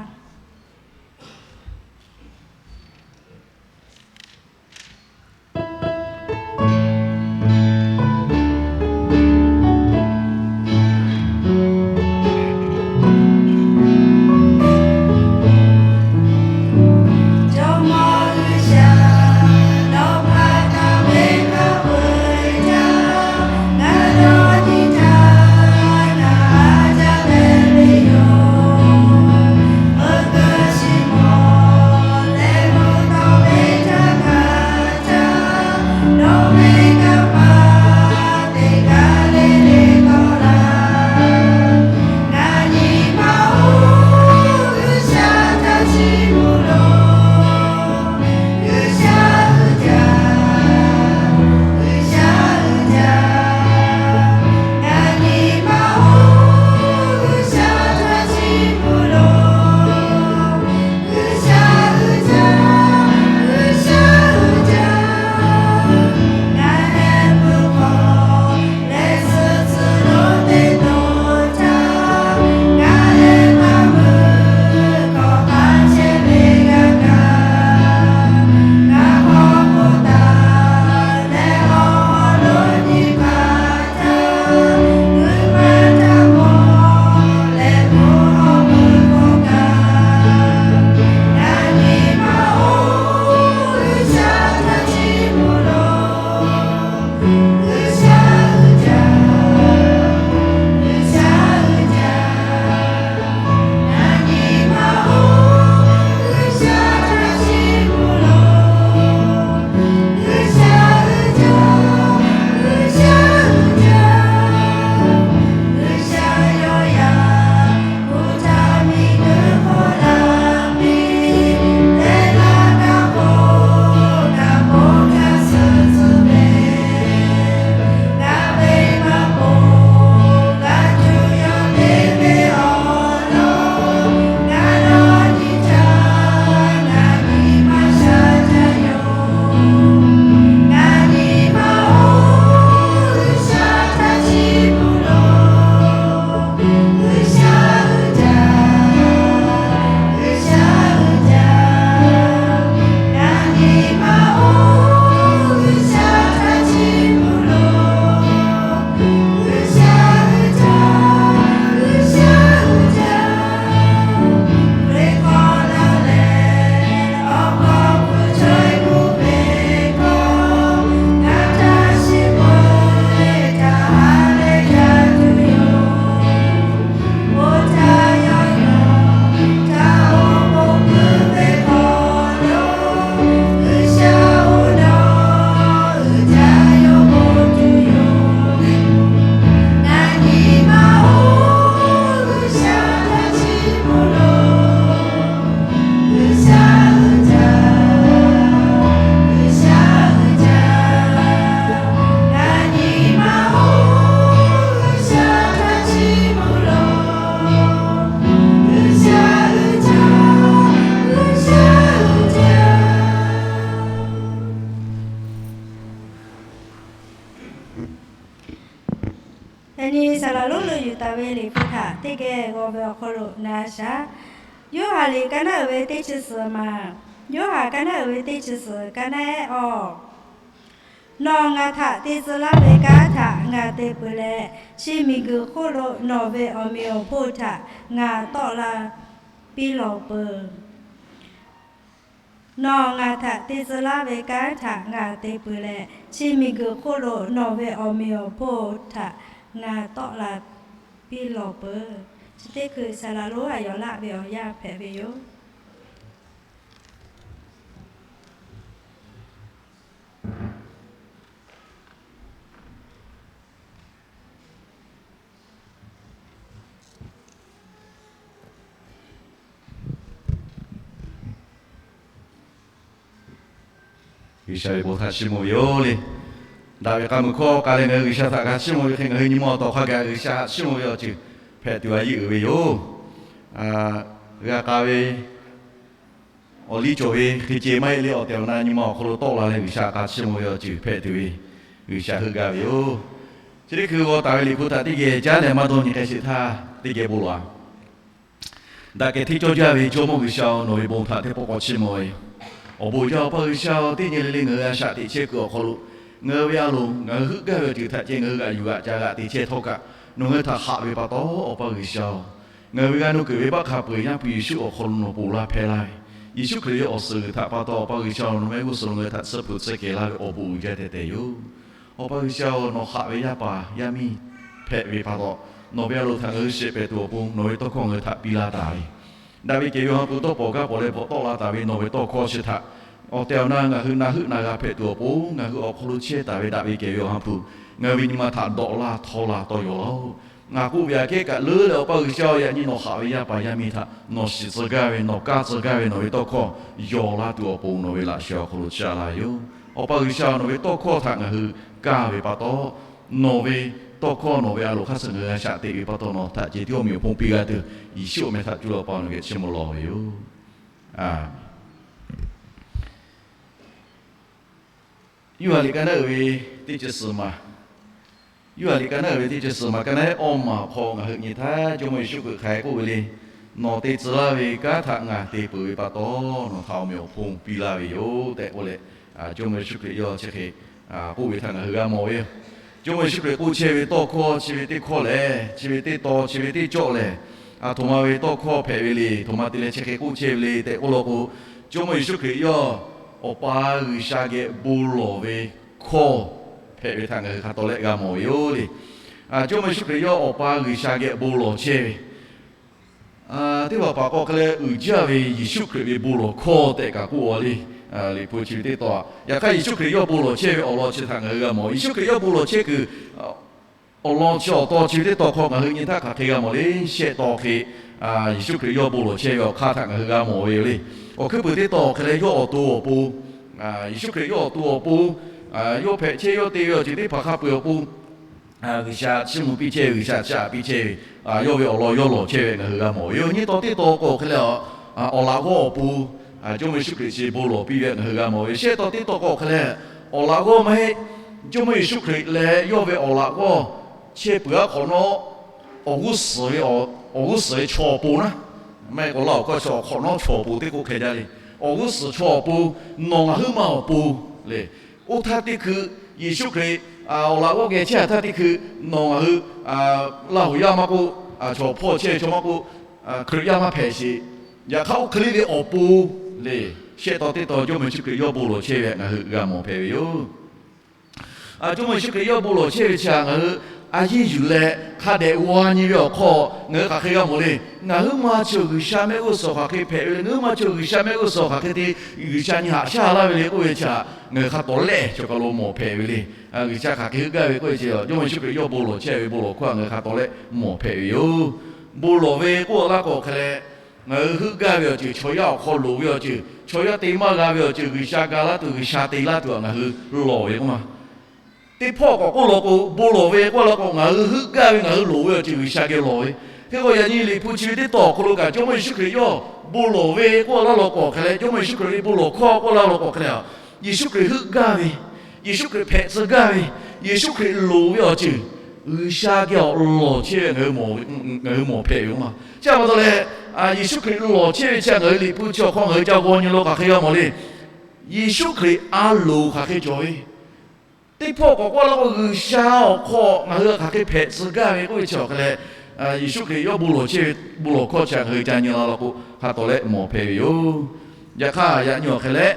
Saˍ laˍ lonˉ lo yuˬ taˍ ve Liꞈ hpu htaꞈ teˇ geh g'aw ve awˬ hk'aw lo na shaˍ. Yoˇhanˬ liꞈ ka naˉ uiˍ ve teˇ chi suhˍ maˬ. Yoˇhanˬ ka naˉ uiˍ ve teˇ chi suhˍ ka naˉ ehˉ awˬ. Nawˬ ngaˬ htaꞈ te tcuh laˇ ve kanˉ htaꞈ ngaˬ te peuˬ leh, chi miˬguiˬ hk'oˆ lo nawˬ ve awˬ meꞈ awˬ hponˇ htaꞈ ngaˬ tawˆ la piˇ lawˬ peuˬ. Nawˬ ngaˬ htaꞈ te tcuh laˇ ve kanˉ htaꞈ ngaˬ te peuˬ leh, chi miˬguiˬ hk'oˆ lo nawˬ ve awˬ meꞈ awˬ hponˇ htaꞈ ngaˬ tawˆ la piˇ lawˬ peuˬ. Chi teˇ hkui saˍ laˍ lonˉ a yawˬ laˆ ve awˬ yanˇ hpehꞈ ve yoˬ. G'uiˬsha ve bon htaꞈ chiˇ mvuh ve yoˬ le. Daꞈ ve k'a muiˬ hkawˇ k'a leh ngaˬ hui G'uiˬsha htaꞈ g'a chiˇ mvuh ve hk'e, ngaˬ hui nyi ma awˬ tawˍ hk'a gaˬ G'uiˬsha htaꞈ chiˇ mvuh ve awˬ ceuˬ hpehꞈ tuˬ a yeˇ uiˍ ve yoˬ. G'a k'a ve awˬ liˇ cawˬ ve hk'e ceh maˇ heˆ le, awˬ tehˬ awˬ na nyi ma awˬ hk'aw lo tawˆ la leh G'uiˬsha htaꞈ chiˇ mvuh ve awˬ ceuˬ hpehꞈ tuˬ ve G'uiˬsha heuˆ gaˇ ve yoˬ. Chi teˇ hkui g'aw taˍ ve Liꞈ hpu htaꞈ teˇ geh caˉ leh maˇ dawˇ nyi k'ai sheˍ htaˇ, teˇ geh bon lawˬ-a. Daꞈ kehˬ hteˇ cawˇ jaˇ ve Jawˇmawˇ G'uiˬsha-oˬ, nawˬ ve bon htaꞈ teˇ pawˆ k'awꞈ chiˇ mvuh ve yoˬ. Awˬ bon jaˇ Awˬ pa G'uiˬsha-oˬ, teˇ nyi le le ngaˬ hui a shaꞈ teꞈ chehˇ kuiˬ awˬ hk'aw lo, ngaˬ hui ve a loˍ ngaˬ hui heuˆ gaˇ ve awˬ ceuˬ htaꞈ ceh ngaˬ hui g'aꞈ yuˬ g'aꞈ ca g'aꞈ te chehˇ htawˇ kaꞈ, nawˬ ngaˬ hui htaꞈ haꞈ ve pa taw, Awˬ pa G'uiˬsha-oˬ, ngaˬ hui ve g'aˇ nuˇ kuiˬ ve baˆ hk'a peu-eˬ Yaˇ hpu Yeˍsuˆ awˬ hk'aw lo nawˬ ponˬ laˇ hpehˇ laˇ ve, Yeˍsuˆ Hkriꞈ ve awˬ suhˍ g'uiˬ htaꞈ pa taw, Awˬ pa G'uiˬsha-oˬ, nawˬ mehˆ g'uˇ suhˍ lo ngaˬ hui htaꞈ tsuhˇ hpeuꞈ tsuhˇ kehˬ laˇ ve awˬ bon uiˍ jaˇ tehꞈ tehꞈ yoˬ. Awˬ pa G'uiˬsha-oˬ, nawˬ haꞈ ve yaˇ paˍ yaˇ miˇ hpehꞈ ve pa taw, nawˬ ve a loˍ htaꞈ ngaˬ hui shehˍ pehˍ tuˬ awˬ pon nawˬ ve tawˇ hkawˇ ngaˬ hui htaꞈ piˇ laˇ taˍ ve, daꞈ ve kehˬ ve Awˬ ha hpu dawˇ pawnˍ gaˇ pawnˍ leh bvuhꞈ tawˆ la taˍ ve nawˬ ve tawˇ hkawˇ chi htaꞈ awˬ tehˬ awˬ na ngaˬ hui na heuˆ na g'a hpehꞈ tuˬ awˬ pon, ngaˬ hui awˬ hk'aw lo chehˇ taˍ ve daꞈ ve kehˬ ve Awˬ ha hpu ngaˬ hui ve nyi ma htaꞈ dawꞈ laˇ htawˇ la tawˇ yaw laˇ-oˬ. Ngaˬ k'oˆ ve aꞈ kehˉ kaꞈ leuˉ leh, Awˬ pa G'uiˬsha-oˬ, yaꞈ nyi nawˬ haꞈ ve yaˇ paˍ yaˇ miˇ htaꞈ nawˬ shiˍ tcuh gaˇ ve, nawˬ kaˇ tcuh gaˇ ve nawˬ ve tawˇ hkawˇ yaw laˇ tuˬ awˬ pon nawˬ ve laꞈ sheh awˬ hk'aw lo caˇ laˇ ve yoˬ. Awˬ pa G'uiˬsha-oˬ, nawˬ ve tawˇ hkawˇ htaꞈ ngaˬ hui kaˇ ve pa taw, nawˬ ve tawˇ hkawˇ nawˬ ve a loˍ hk'aˇ suh ngaˬ hui a shaꞈ teꞈ ve pa taw, nawˬ htaꞈ ceh tiˉ awˬ meꞈ awˬ hponˇ piˇ g'a tuˬ, Yeˍsuˆ awˬ meh htaꞈ cuˇ leh Awˬ pa nawˬ geh chiˇ mvuh lawˬ ve yoˬ. Yoˇhanˬ liꞈ ka naˉ uiˍ ve teˇ chi suhˍ maˬ. Yoˇhanˬ liꞈ ka naˉ uiˍ ve teˇ chi suhˍ maˬ ka naˉ ehˉ awˇ maˬ awˬ hk'aw ngaˬ hui nyi htaˇ, Jawˇmawˇ Yeˍsuˆ Hkriꞈ hk'aˬ hk'e k'oˆ ve le. Nawˬ te tcuh laˇ ve kanˉ htaꞈ ngaˬ te peuˬ ve pa taw, nawˬ htaꞈ awˬ meꞈ awˬ hponˇ piˇ laˇ ve yoˬ tehꞈ k'oˆ leh, Jawˇmawˇ Yeˍsuˆ Hkriꞈ yawˇ chi hk'e k'oˆ ve htaꞈ ngaˬ hui g'a mawˬ ve yoˬ. Jawˇmawˇ Yeˍsuˆ Hkriꞈ k'oˆ chehˇ ve tawˇ hkawˇ chi ve teˇ hkawˇ lehˬ, chi ve teˇ taw, chi ve teˇ cawˆ lehˬ, aˬ htoꞈ ma ve tawˇ hkawˇ hpehꞈ ve le, htoꞈ ma te leh chi hk'e k'oˆ chehˇ ve le tehꞈ k'oˆ law k'o, Jawˇmawˇ Yeˍsuˆ Hkriꞈ yawˇ Awˬ pa G'uiˬsha geh bon lawˬ ve hkawˇ hpehꞈ ve htaꞈ ngaˬ hui hk'a tawˍ lehˆ g'a mawˬ ve yoˬ le. Jawˇmawˇ Yeˍsuˆ Hkriꞈ yawˇ Awˬ pa G'uiˬsha geh bon lawˬ chehˇ ve teˇ hpaˍ hpaˍ k'o hk'e leh uiˍ jaˇ ve Yeˍsuˆ Hkriꞈ ve bon lawˬ hkawˇ tehꞈ kaꞈ k'oˆ a le. Liꞈ hpu chi ve teˇ taw, yaꞈ hk'aˇ Yeˍsuˆ Hkriꞈ yawˇ bon lawˬ chehˇ ve awˬ lawn chi htaꞈ ngaˬ hui g'a mawˬ. Yeˍsuˆ Hkriꞈ yawˇ bon lawˬ chehˇ kuiˬ awˬ lawn chi awˬ taw chi ve teˇ taw hk'aw ngaˬ hui nyi htaˇ hk'aˬ hk'e g'a mawˬ le. Shehˆ taw hk'e Yeˍsuˆ Hkriꞈ yawˇ bon lawˬ chehˇ ve awˬ hk'aˇ htaꞈ ngaˬ hui g'a mawˬ ve yoˬ le. Awˬ hkuiˉ puiˍ teˇ taw awˬ hk'e leh yawˇ awˬ to awˬ pon, Yeˍsuˆ Hkriꞈ yawˇ awˬ to awˬ pon, yawˇ hpehꞈ chehˇ yawˇ te ve awˬ ceuˬ teˇ hpaˍ hk'a peu-eˬ awˬ pon, G'uiˬsha chiˇ mvuh piˇ chehˇ ve, G'uiˬsha caꞈ piˇ chehˇ ve, yawˇ ve awˬ lawn yawˇ lawˬ chehˇ ve ngaˬ hui g'a mawˬ ve yoˬ. Nyiˇ taw teˇ taw k'o hk'e leh, awˬ laꞈ g'awˇ awˬ pon Jawˇmawˇ Yeˍsuˆ Hkriꞈ chi bon lawˬ piˇ ve ngaˬ hui g'a mawˬ ve. Shehˆ taw teˇ taw k'o hk'e leh, awˬ laꞈ g'awˇ maˇ heˆ, Jawˇmawˇ Yeˍsuˆ Hkriꞈ leh yawˇ ve awˬ laꞈ g'awˇ chehˇ peuˬ aˉ hk'awꞈ nawˉ, awˬ g'uˇ suhˍ ve, awˬ g'uˇ suhˍ ve chaw awˬ pon naˉ, maˇ heˆ k'o laˇ awˬ hkawˇ chi awˬ hk'awꞈ nawˉ chaw awˬ pon teˇ k'oˆ hk'e jaˇ le. Awˬ g'uˇ suhˍ chaw awˬ pon, nawˬ ngaˬ huiˉ ma awˬ pon le. Oˇ htaˇ teˇ hkui, Yeˍsuˆ Hkriꞈ awˬ laꞈ g'awˇ geh chehˇ htaˇ teˇ hkui, nawˬ ngaˬ hui Laˇ huˍ yaˇ maˇ k'oˆ, chaw hpawˇ chehˇ ve chaw maˇ k'oˆ, Hkriꞈ yaˇ maˇ hpehꞈ sheˍ. Yaꞈ hk'aˇ oˇ hk'e le ve awˬ pon le, shehˆ taw teˇ taw Jawˇmawˇ Yeˍsuˆ Hkriꞈ yawˇ bon lawˬ chehˇ ve ngaˬ hui g'a mawˬ hpehꞈ ve yoˬ. Jawˇmawˇ Yeˍsuˆ Hkriꞈ yawˇ bon lawˬ chehˇ ve chi htaꞈ ngaˬ hui a yeˇ yuˬ leh hk'a dehꞈ g'aw nyi ve awˬ hk'aw ngaˬ hui hk'aˬ hk'e g'a mawˬ le. Ngaˬ huiˉ ma chi G'uiˬsha mehˆ g'uˇ suhˍ hk'aˬ hk'e hpehꞈ ve le, ngaˬ huiˉ ma chi G'uiˬsha mehˆ g'uˇ suhˍ hk'aˬ hk'e te G'uiˬsha nyi haꞈ shaˉ laˇ ve le k'oˆ ve chi htaꞈ ngaˬ hui hk'a tawˍ lehˆ chaw kaˬ lo mawˬ hpehꞈ ve le. G'uiˬsha hk'aˬ hk'e heuˆ gaˇ ve k'oˆ ve chi, Jawˇmawˇ Yeˍsuˆ Hkriꞈ yawˇ bon lawˬ chehˇ ve bon lawˬ hkawˇ htaꞈ ngaˬ hui hk'a tawˍ lehˆ mawˬ hpehꞈ ve yoˬ. Bon lawˬ ve k'oˆ laˇ k'o hk'e leh, ngaˬ hui heuˆ gaˇ ve awˬ ceuˬ, chaw yaˇ awˬ hk'aw loˍ ve awˬ ceuˬ, chaw yaˇ te maˇ g'a ve awˬ ceuˬ, G'uiˬsha ga laˇ tuˬ, G'uiˬsha te laˇ tuˬ htaꞈ ngaˬ hui lawˬ ve k'oˆ ma. Teˇ hpawˇ k'awꞈ k'oˆ law k'o, bon lawˬ ve k'oˆ laˇ k'o, ngaˬ hui heuˆ gaˇ ve ngaˬ hui loˍ ve awˬ ceuˬ G'uiˬsha geh lawˬ ve. Hk'e k'o yaꞈ nyi Liꞈ hpu chi ve teˇ taw awˬ hk'aw lo kaꞈ Jawˇmawˇ Yeˍsuˆ Hkriꞈ yawˇ bon lawˬ ve k'oˆ laˇ law k'o hk'e leh, Jawˇmawˇ Yeˍsuˆ Hkriꞈ ve bon lawˬ hkawˇ k'oˆ laˇ law k'o hk'e leh, Yeˍsuˆ Hkriꞈ heuˆ gaˇ ve, Yeˍsuˆ Hkriꞈ hpehꞈ tcuh gaˇ ve, Yeˍsuˆ Hkriꞈ loˍ ve awˬ ceuˬ G'uiˬsha geh awˬ lawˬ chehˇ ve ngaˬ hui mawˬ hpehꞈ ve yoˬ ma. Chi pa taw leh, Yeˍsuˆ Hkriꞈ lawˬ chehˇ ve chi ngaˬ hui Liꞈ hpu chi awˬ hk'aw ngaˬ hui ca g'aw nyi la k'o hk'aˬ hk'e g'a mawˬ le. Yeˍsuˆ Hkriꞈ a loˍ hk'aˬ hk'e cawˬ ve, teˇ hpawˇ k'awꞈ k'oˆ laˇ k'o, G'uiˬsha awˬ hk'aw ngaˬ hui hk'aˬ hk'e hpehꞈ tcuh gaˇ ve k'oˆ ve chi awˬ hk'e leh, Yeˍsuˆ Hkriꞈ yawˇ bon lawˬ chehˇ ve bon lawˬ hkawˇ chi ngaˬ hui ca nyi la law k'o, hk'a tawˍ leh mawˬ hpehꞈ ve yoˬ. Yaꞈ hk'aˇ, yaꞈ nyi awˬ hk'e leh,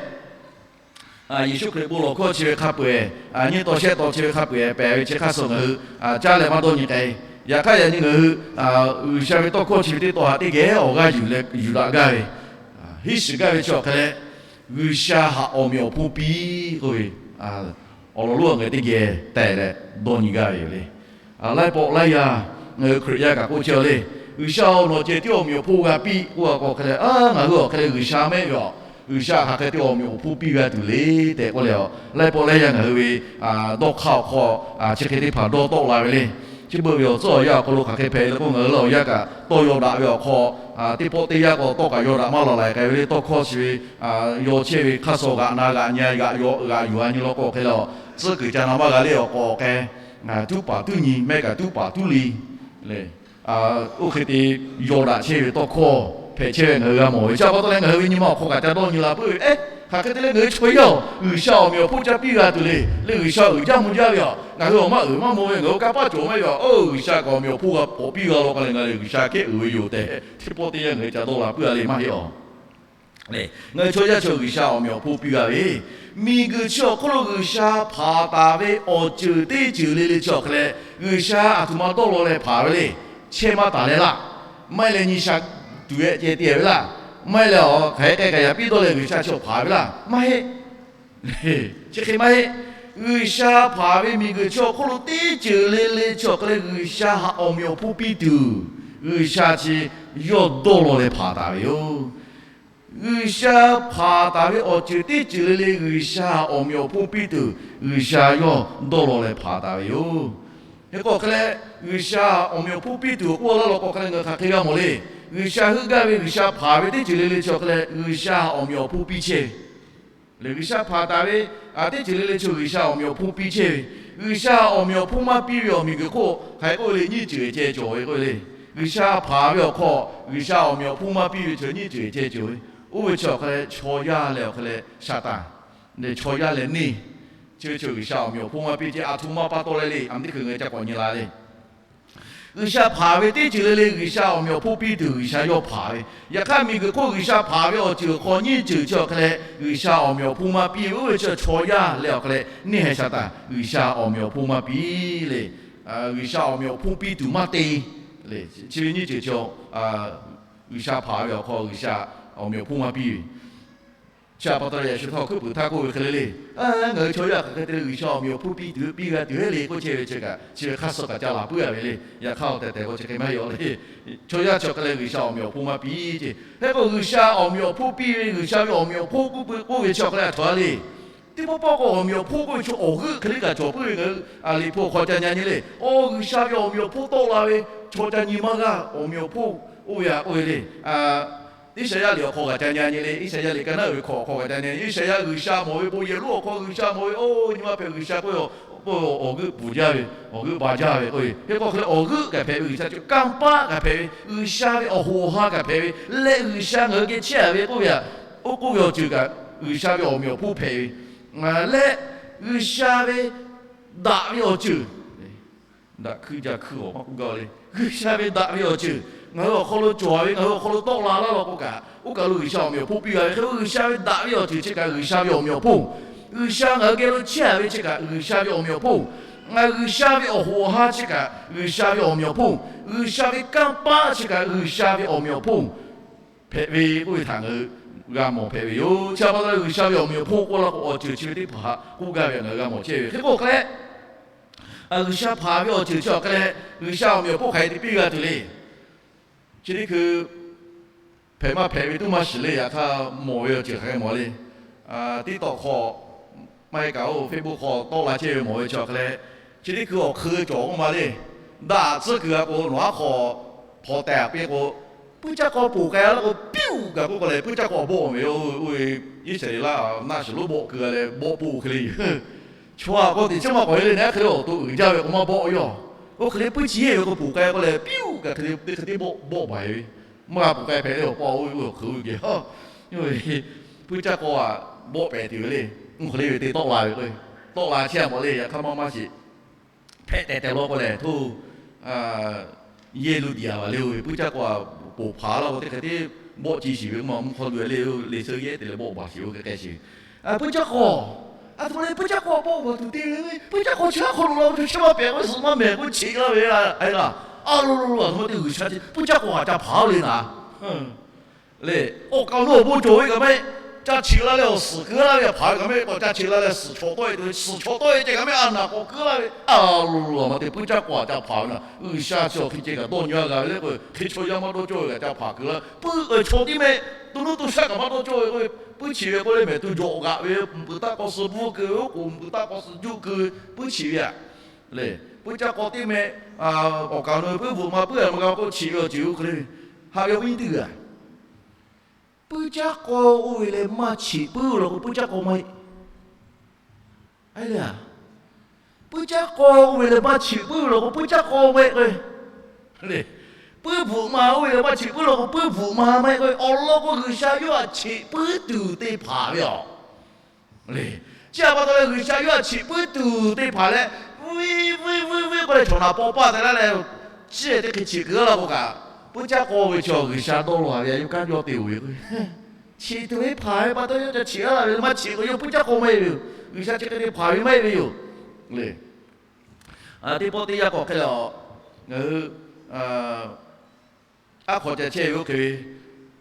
Yeˍsuˆ Hkriꞈ bon lawˬ hkawˇ chi ve hk'a peu-eˬ, nyiˇ taw shehˆ taw chi ve hk'a peu-eˬ pehˬ ve chi hk'a suh ngaˬ hui caˇ leh maˇ dawˇ nyi k'ai. Yaꞈ hk'aˇ, yaꞈ nyi ngaˬ hui G'uiˬsha ve tawˇ hkawˇ chi ve teˇ taw haꞈ teˇ geh awˬ g'aˇ yuˬ leh yuˬ daꞈ gaˇ ve, hiˉ shiˍ gaˇ ve chi awˬ hk'e leh, G'uiˬsha haꞈ awˬ meꞈ awˬ hponˇ piˇ k'oˆ ve, awˬ lawn lonˉ ngaˬ hui teˇ geh tehˬ leh dawˇ nyi gaˇ ve yoˬ le. Laiˉ pawˆ laiˉ yaˇ ngaˬ hui Hkriꞈ yaˇ kaꞈ k'oˆ chehˇ le, G'uiˬsha-oˬ, nawˬ ceh tiˉ awˬ meꞈ awˬ hponˇ g'a piˇ k'oˆ a k'o hk'e leh, ngaˬ hui awˬ hk'e leh G'uiˬsha mehˆ ve a, G'uiˬsha hk'aˬ hk'e te awˬ meꞈ awˬ hponˇ piˇ g'a tuˬ le tehꞈ k'oˆ leh, laiˉ pawˆ laiˉ yaˇ ngaˬ hui ve dawˇ hk'aˇ awˬ hk'aw chi hk'e teˇ hpaˍ dawˇ tawˆ la ve le. Chi beuꞈ ve awˬ tcuhˉ awˬ yanˇ awˬ hk'aw lo hk'aˬ hk'e hpehꞈ le k'o, ngaˬ hui leh awˬ yanˇ kaꞈ tawˇ yaw daꞈ ve awˬ hk'aw, teˇ pawˆ teˇ yanˇ k'o tawˇ kaꞈ yaw daꞈ maˇ la laiˬ k'ai ve le. Tawˇ hkawˇ chi ve yaw chehˇ ve hk'aˇ suh g'aꞈ na g'aꞈ nyi g'aꞈ yaw g'aꞈ yuˬ a nyi law k'o hk'e leh, tcuhˉ kuiˬ ca na maˇ g'a le awˬ k'awꞈ k'ai, tuˉ paˍ tuˉ nyi mehˆ kaꞈ tuˉ paˍ tuˉ le le, oˇ hk'e te yaw daꞈ chehˇ ve tawˇ hkawˇ hpehꞈ chehˇ ve ngaˬ hui g'a mawˬ ve. Chi pa taw leh ngaˬ hui ve nyi ma awˬ hk'aw kaꞈ ca dawˇ nyi la puiˉ ve, hk'aˬ hk'e te leh ngaˬ hui chaw yaˇ-oˬ, G'uiˬsha awˬ meꞈ awˬ hponˇ ca piˇ g'a tuˬ le. Leh G'uiˬsha uiˍ jaˇ mvuh jaˇ ve a, ngaˬ hui awˬ maˇ uiˍ maˇ mvuh ve, ngaˬ hui kanˇ paˆ cawˬ maˇ ve a, oˇ G'uiˬsha kaꞈ awˬ meꞈ awˬ hponˇ g'a k'awꞈ piˇ g'a law k'o leh ngaˬ lehˬ G'uiˬsha kehˉ uiˍ ve yoˬ tehꞈ, teˇ pawˆ teˇ yanˇ ngaˬ hui ca dawˇ la puiˉ a le maˇ heˆ a. Ngaˬ hui chaw yaˇ chi G'uiˬsha awˬ meꞈ awˬ hponˇ piˇ g'a ve, miˬguiˬ chi awˬ hk'oˆ lo G'uiˬsha hpanˍ taˍ ve awˬ ceuˬ teˇ ceuˬ le le chi awˬ hk'e leh, G'uiˬsha aˬ htoꞈ ma dawˇ law leh hpanˍ ve le. Chehˇ maˇ taˍ leh laˇ, maˇ heˆ leh nyi sha tuˬ ve ceh te ve laˇ, maˇ heˆ leh a hk'aˬ hk'e k'ai kaꞈ yaꞈ piˇ dawˇ leh G'uiˬsha chi awˬ hpanˍ ve laˇ, maˇ heˆ. Chi hk'e maˇ heˆ. G'uiˬsha hpanˍ ve miˬguiˬ chi awˬ hk'oˆ lo teˇ ceuˬ le le chi awˬ hk'e leh G'uiˬsha haꞈ awˬ meꞈ awˬ hponˇ piˇ tuˬ, G'uiˬsha chi yawˇ dawˇ law leh hpanˍ taˍ ve yoˬ. G'uiˬsha hpanˍ taˍ ve awˬ ceuˬ teˇ ceuˬ le le G'uiˬsha awˬ meꞈ awˬ hponˇ piˇ tuˬ, G'uiˬsha yawˇ dawˇ law leh hpanˍ taˍ ve yoˬ. Hk'e k'o hk'e leh, G'uiˬsha awˬ meꞈ awˬ hponˇ piˇ tuˬ k'oˆ laˇ law k'o hk'e leh ngaˬ hui hk'aˬ hk'e g'a mawˬ le. G'uiˬsha heuˆ gaˇ ve G'uiˬsha hpanˍ ve teˇ ceuˬ le le chi awˬ hk'e leh G'uiˬsha awˬ meꞈ awˬ hponˇ piˇ chehˇ ve le. G'uiˬsha hpanˍ taˍ ve teˇ ceuˬ le le chi G'uiˬsha awˬ meꞈ awˬ hponˇ piˇ chehˇ ve. G'uiˬsha awˬ meꞈ awˬ hponˇ maˇ piˇ ve awˬ miˬguiˬ hk'oˆ hk'aˬ hk'e k'oˆ ve le, nyiˇ ceuˬ ceh cawˬ ve k'oˆ ve le. G'uiˬsha hpanˍ ve awˬ hk'aw G'uiˬsha awˬ meꞈ awˬ hponˇ maˇ piˇ ve chi nyiˇ ceuˬ ceh cawˬ ve. Oˇ ve chi awˬ hk'e leh chaw yaˇ leh awˬ hk'e leh Saˍtanˍ, chaw yaˇ leh neˇ, chi ve chi G'uiˬsha awˬ meꞈ awˬ hponˇ maˇ piˇ ceh aˬ htoꞈ ma pa taw leh le, aˬ miˉ teˇ hkui ngaˬ hui ca k'awꞈ nyi la le. G'uiˬsha hpanˍ ve teˇ ceuˬ le le G'uiˬsha awˬ meꞈ awˬ hponˇ piˇ tuˬ G'uiˬsha yawˇ hpanˍ ve. Yaꞈ hk'aˇ miˬguiˬ hk'oˆ G'uiˬsha hpanˍ ve awˬ ceuˬ awˬ hk'aw nyiˇ ceuˬ chi awˬ hk'e leh G'uiˬsha awˬ meꞈ awˬ hponˇ maˇ piˇ ve. Oˇ ve chi chaw yaˇ leh awˬ hk'e leh neˇ haiˬ Saˍtanˍ G'uiˬsha awˬ meꞈ awˬ hponˇ maˇ piˇ le. G'uiˬsha awˬ meꞈ awˬ hponˇ piˇ tuˬ maˇ te le. Chi ve nyiˇ ceuˬ chi G'uiˬsha hpanˍ ve awˬ hk'aw G'uiˬsha awˬ meꞈ awˬ hponˇ maˇ piˇ ve. Chi pa taw leh yaꞈ shu htawˇ hkuiˉ puiˍ htaˇ k'oˆ ve hk'e le le, ngaˬ hui chaw yaˇ hk'aˬ hk'e te leh G'uiˬsha awˬ meꞈ awˬ hponˇ piˇ tuˬ piˇ g'a tuˬ heˆ le k'oˆ chehˇ ve chi kaꞈ chi ve hk'aˇ suh kaꞈ ca laˬ puiˉ a ve le. Yaꞈ hk'aˇ awˬ tehˬ tehˬ k'o chi hk'e maˇ heˆ le. Chaw yaˇ chi awˬ hk'e leh G'uiˬsha awˬ meꞈ awˬ hponˇ maˇ piˇ ce. Hk'e k'o G'uiˬsha awˬ meꞈ awˬ hponˇ piˇ ve, G'uiˬsha ve awˬ meꞈ awˬ hponˇ k'oˆ ve chi awˬ hk'e leh a htoꞈ a le. Teˇ pawˆ pawˆ k'o awˬ meꞈ awˬ hponˇ k'oˆ ve chi awˬ g'euˆ hk'e le kaꞈ cawˬ puiˉ ve ngaˬ hui Liꞈ hpu awˬ hk'aw ca nyi nyi le. Awˬ, G'uiˬsha ve awˬ meꞈ awˬ hponˇ tawˆ la ve chaw ca nyi maˇ g'a awˬ meꞈ awˬ hponˇ oˇ ve a k'oˆ ve le. Iˉsaˍyaˆ liꞈ awˬ hk'aw kaꞈ ca nyi nyi le. Iˉsaˍyaˆ liꞈ ka naˉ uiˍ ve hk'aw awˬ hk'aw kaꞈ ca nyi nyi. Iˉsaˍyaˆ G'uiˬsha mawˬ ve bon yehˬ lonˉ awˬ hk'aw G'uiˬsha mawˬ ve, oˇ nyi ma hpehꞈ G'uiˬsha k'oˆ ve, awˬ g'euˆ bvuhˬ jaˇ ve, awˬ g'euˆ ba jaˇ ve k'oˆ ve. Hk'e k'o hk'e leh awˬ g'euˆ kaꞈ hpehꞈ ve G'uiˬsha chi kanˇ paˆ kaꞈ hpehꞈ ve, G'uiˬsha ve awˬ hoꞈ awˬ ha kaꞈ hpehꞈ ve leh G'uiˬsha ngaˬ hui geh chehˇ a ve k'oˆ ve a, oˇ k'oˆ ve awˬ ceuˬ kaꞈ G'uiˬsha ve awˬ meꞈ awˬ hponˇ hpehꞈ ve leh G'uiˬsha ve daꞈ ve awˬ ceuˬ daꞈ hkui jaˇ hkui awˬ maˇ k'oˆ gaˇ le. G'uiˬsha ve daꞈ ve awˬ ceuˬ ngaˬ hui awˬ hk'aw lo cawˬ ve, ngaˬ hui awˬ hk'aw lo tawˆ la laˇ law k'o kaꞈ, oˇ kaˬ lo G'uiˬsha awˬ meꞈ awˬ hponˇ piˇ g'a ve. Hk'e G'uiˬsha ve daꞈ ve awˬ ceuˬ chi kaꞈ G'uiˬsha ve awˬ meꞈ awˬ hponˇ, G'uiˬsha ngaˬ hui geh lo chehˇ a ve chi kaꞈ G'uiˬsha ve awˬ meꞈ awˬ hponˇ, ngaˬ G'uiˬsha ve awˬ hoꞈ awˬ ha chi kaꞈ G'uiˬsha ve awˬ meꞈ awˬ hponˇ, G'uiˬsha ve kanˇ paˆ chi kaꞈ G'uiˬsha ve awˬ meꞈ awˬ hponˇ hpehꞈ ve k'oˆ ve htaꞈ ngaˬ hui g'a mawˬ hpehꞈ ve yoˬ. Chi pa taw leh G'uiˬsha ve awˬ meꞈ awˬ hponˇ k'oˆ laˇ k'o awˬ ceuˬ chi ve teˇ hpaˍ k'oˆ gaˇ ve ngaˬ hui g'a mawˬ chehˇ ve. Hk'e k'o hk'e leh, G'uiˬsha hpanˍ ve awˬ ceuˬ chi awˬ hk'e leh G'uiˬsha awˬ meꞈ awˬ hponˇ hk'aˬ hk'e te piˇ g'a tuˬ le. Chi teˇ hkui hpehꞈ maˇ hpehꞈ ve tuˉ maˇ shiˍ le. Yaꞈ hk'aˇ mawˬ ve awˬ ceuˬ hk'aˬ hk'e mawˬ le. Tiˉ tawˆ hk'aw maˇ heˆ kaꞈ oˇ Facebook hk'aw tawˆ la chehˇ ve mawˬ ve chi awˬ hk'e leh, chi teˇ hkui awˬ hk'eun cawˬ k'oˆ ma le. Daꞈ tcuhˉ kuiˬ a k'o nawˬ aˉ hk'aw hpaw teh a piˇ k'o, puiˉ caˇ k'aw poˬ k'ai a laˇ k'o piˇ uˬ kaꞈ k'oˆ k'o leh puiˉ caˇ k'aw bawˆ ve. Oˇ ve Iˉsaˍreˍlaˆ naˆ shiˍ lonˉ bawˆ keu a leh bawˆ poˆ hk'e le yoˬ. Chaw a k'o teꞈ chiˉ maˇ k'awꞈ e le, naˉ hk'e le awˬ to uiˍ jaˇ ve k'o maˇ bawˆ yoˬ. Oˇ hk'e leh puiˉ chi yehˇ ve k'o, poˬ k'ai k'oˆ leh piˇ-oˆ kaꞈ hk'e te hk'e te bawˆ bawˆ baˬ ve. Maˇ g'a poˬ k'ai hpehꞈ le, awˬ pa oˇ ve hk'e ve geh, puiˉ caˇ k'aw bawˆ pehˍ tuˬ ve le. Mvuhˇ hk'aw le ve te tawˆ la ve k'o, tawˆ la chehˇ a mawˬ le. Yaꞈ hk'aˇ maˇ maˇ sheˍ, hpehꞈ tehˬ tehˬ law k'o lehˬ, htoˇ yehˇ lu diˍ a va le. Oˇ ve puiˉ caˇ k'aw poˬ hpaˍ laˇ k'o, teˇ hk'e te bawˆ ce shiˍ ve k'o, mvuhˇ hk'aw lu le, le suh yehˇ te leh bawˆ baˬ shiˍ ve k'e k'ai shiˍ. Puiˉ caˇ k'aw, a htoꞈ ma le, puiˉ caˇ k'aw bawˆ baˬ tuˬ te ve, puiˉ caˇ k'aw chi aˉ hk'aw lo la ve, chi maˇ pehˍ k'o suhˍ maˇ mehˍ k'o cheꞈ laˇ ve a laˇ. A lo lo lo, a htoꞈ ma te G'uiˬsha chi puiˉ caˇ k'aw htaꞈ ca hpaˍ le naˍ le. Awˬ kaˍ awˬ nu awˬ bon cawˬ ve kaꞈ maˇ heˆ, ca cheꞈ la leh awˬ suhˍ keu laˇ ve htaꞈ hpaˍ ve kaꞈ maˇ heˆ k'o, ca cheꞈ la leh suhˍ chaw tawˆ e te ve, suhceˬ chaw tawˆ e ceh kaꞈ maˇ heˆ, a naˍ k'awꞈ keu laˇ ve a lo lo, a htoꞈ ma te puiˉ caˇ k'aw htaꞈ ca hpaˍ ve naˍ. G'uiˬsha chi awˬ hk'e ceh kaꞈ dawˇ nyi a g'a ve le k'o, hk'e chaw yaˇ maˇ dawˇ cawˇ ve kaꞈ ca hpaˍ keu laˇ, puiˉ chaw tiˉ mehˆ, to nuˇ to shaˆ kaꞈ maˇ dawˇ cawˇ ve k'o, puiˉ cheꞈ ve k'oˆ leh mehˍ to jawꞈ g'aꞈ ve, mvuhˇ peuˬ taˆ k'aw suh bvuhˇ keu ve, oˉ k'oˍ mvuhˇ peuˬ taˆ k'aw suh juˆ keu ve, puiˉ cheꞈ ve a le. Puiˉ caˇ k'aw teˇ mehˆ, awˬ kaˍ awˬ nu puiˉ bvuhꞈ ma puiˉ a ma g'a k'oˆ cheꞈ ve awˬ ceuˬ oˇ hk'e le. Haꞈ ve awˬ viˉ nyi teˇ g'aˇ, puiˉ caˇ k'aw oˇ ve leh maˇ cheꞈ puiˉ law k'o, puiˉ caˇ k'aw maˇ heˆ. Puiˉ caˇ k'aw oˇ ve leh maˇ cheꞈ puiˉ law k'o, puiˉ caˇ k'aw maˇ heˆ k'o, puiˉ bvuhꞈ ma oˇ ve leh maˇ cheꞈ puiˉ law k'o, puiˉ bvuhꞈ ma maˇ heˆ k'o, awˬ lawn k'o G'uiˬsha yawˇ htaꞈ cheꞈ puiˉ tuˬ te hpaˍ ve a le. Chi htaꞈ pa taw leh G'uiˬsha yawˇ htaꞈ cheꞈ puiˉ tuˬ te hpaˍ leh, vuiˇ vuiˇ vuiˇ vuiˇ k'oˆ leh chaw naˍ paw paˇ te laˇ leh, chi teˇ hk'e cheꞈ keu laˇ k'o kaꞈ, puiˉ caˇ k'aw ve chaw G'uiˬsha dawˇ law ve a, yawˇ kanˉ yawˇ te oˬ ve k'o, cheꞈ tuˬ ve hpaˍ ve pa taw yawˇ ca cheꞈ laˇ ve, maˇ cheꞈ k'o yawˇ puiˉ caˇ k'aw maˇ heˆ ve yoˬ. G'uiˬsha chi hk'e te hpaˍ ve maˇ heˆ ve yoˬ le. Teˇ pawˆ teˇ yanˇ k'awꞈ hk'e leh a, ngaˬ hui aˉ hk'aw ca chehˇ ve oˇ hk'e ve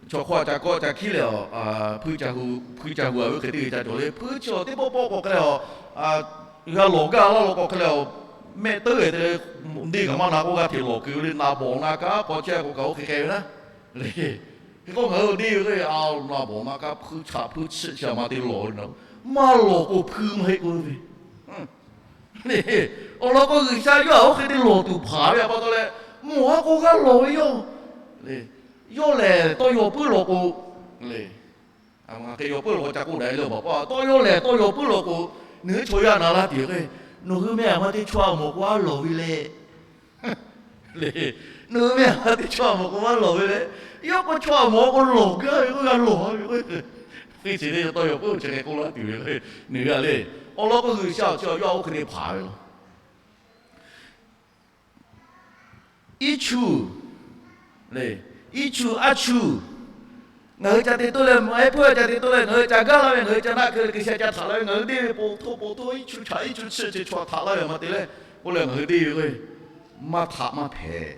chaw hk'aw ca kawˆ ca hkiˉ leh a, hpuiˇ ca hu a ve oˇ hk'e teˇ g'aˇ ca cawˬ le. Hpuiˇ chi teˇ pawˆ pawˆ k'awꞈ hk'e leh a, g'a lawˬ gaˇ laˇ law k'awꞈ hk'e leh a, mehˆ teuˉ e te deˇ kaꞈ maˇ na k'oˆ g'a hteꞈ lawˬ keu le. Na bawˬ na kaˉ k'awꞈ chehˇ k'o kaꞈ oˇ hk'e hk'e ve naˉ le. Hk'e k'o ngaˬ hui deˇ ve le a, na bawˬ na kaˉ hpuiˇ chaꞈ hpuiˇ chiˆ chi a ma te lawˬ ve naˉ, maˇ lawˬ k'o hpuiˇ maˇ heˆ k'oˆ ve. Awˬ lawn k'o G'uiˬsha yawˇ htaꞈ oˇ hk'e te lawˬ tuˬ hpaˍ ve a pa taw leh, mawˬ haˉ k'o g'a lawˬ ve yoˬ. Yawˇ lehˬ tawˇ yaw puiˉ lawˬ k'o le, hk'e yaw puiˉ lawˬ k'o ca k'oˆ daꞈ le, awˬ baˬ pa tawˇ yaw lehˬ tawˇ yaw puiˉ lawˬ k'o, nawˬ hui chaw yaˇ na laˇ tuˬ yoˬ k'o, nawˬ hui meh a ma te chaw a mawˬ k'o a lawˬ ve le. Nawˬ hui meh a ma te chaw a mawˬ k'o a lawˬ ve le. Yawˇ k'o chaw a mawˬ k'o lawˬ gaˇ ve k'o g'a lawˬ ve k'o, hk'e chi le tawˇ yaw puiˉ chi hk'e k'oˆ laˇ tuˬ ve nawˬ hui a le. Awˬ lawn k'o G'uiˬsha awˬ chi yawˇ htaꞈ oˇ hk'e te hpaˍ ve law. Iˉ chu le, iˉ chu aˉ chu. Ngaˬ hui ca te toˇ leh, maˇ heˆ hpuiˇ ca te toˇ leh, ngaˬ hui ca gaˇ laˇ ve, ngaˬ hui ca naˆ keu leh, G'uiˬsha ca htaꞈ laˇ ve, ngaˬ hui deˇ ve po htoˇ po htoˇ iˉ chu chaꞈ iˉ chu chi chi chaw htaꞈ laˇ ve a ma te leh, k'oˆ leh ngaˬ hui deˇ ve k'o, maˇ htaꞈ maˇ hpehꞈ.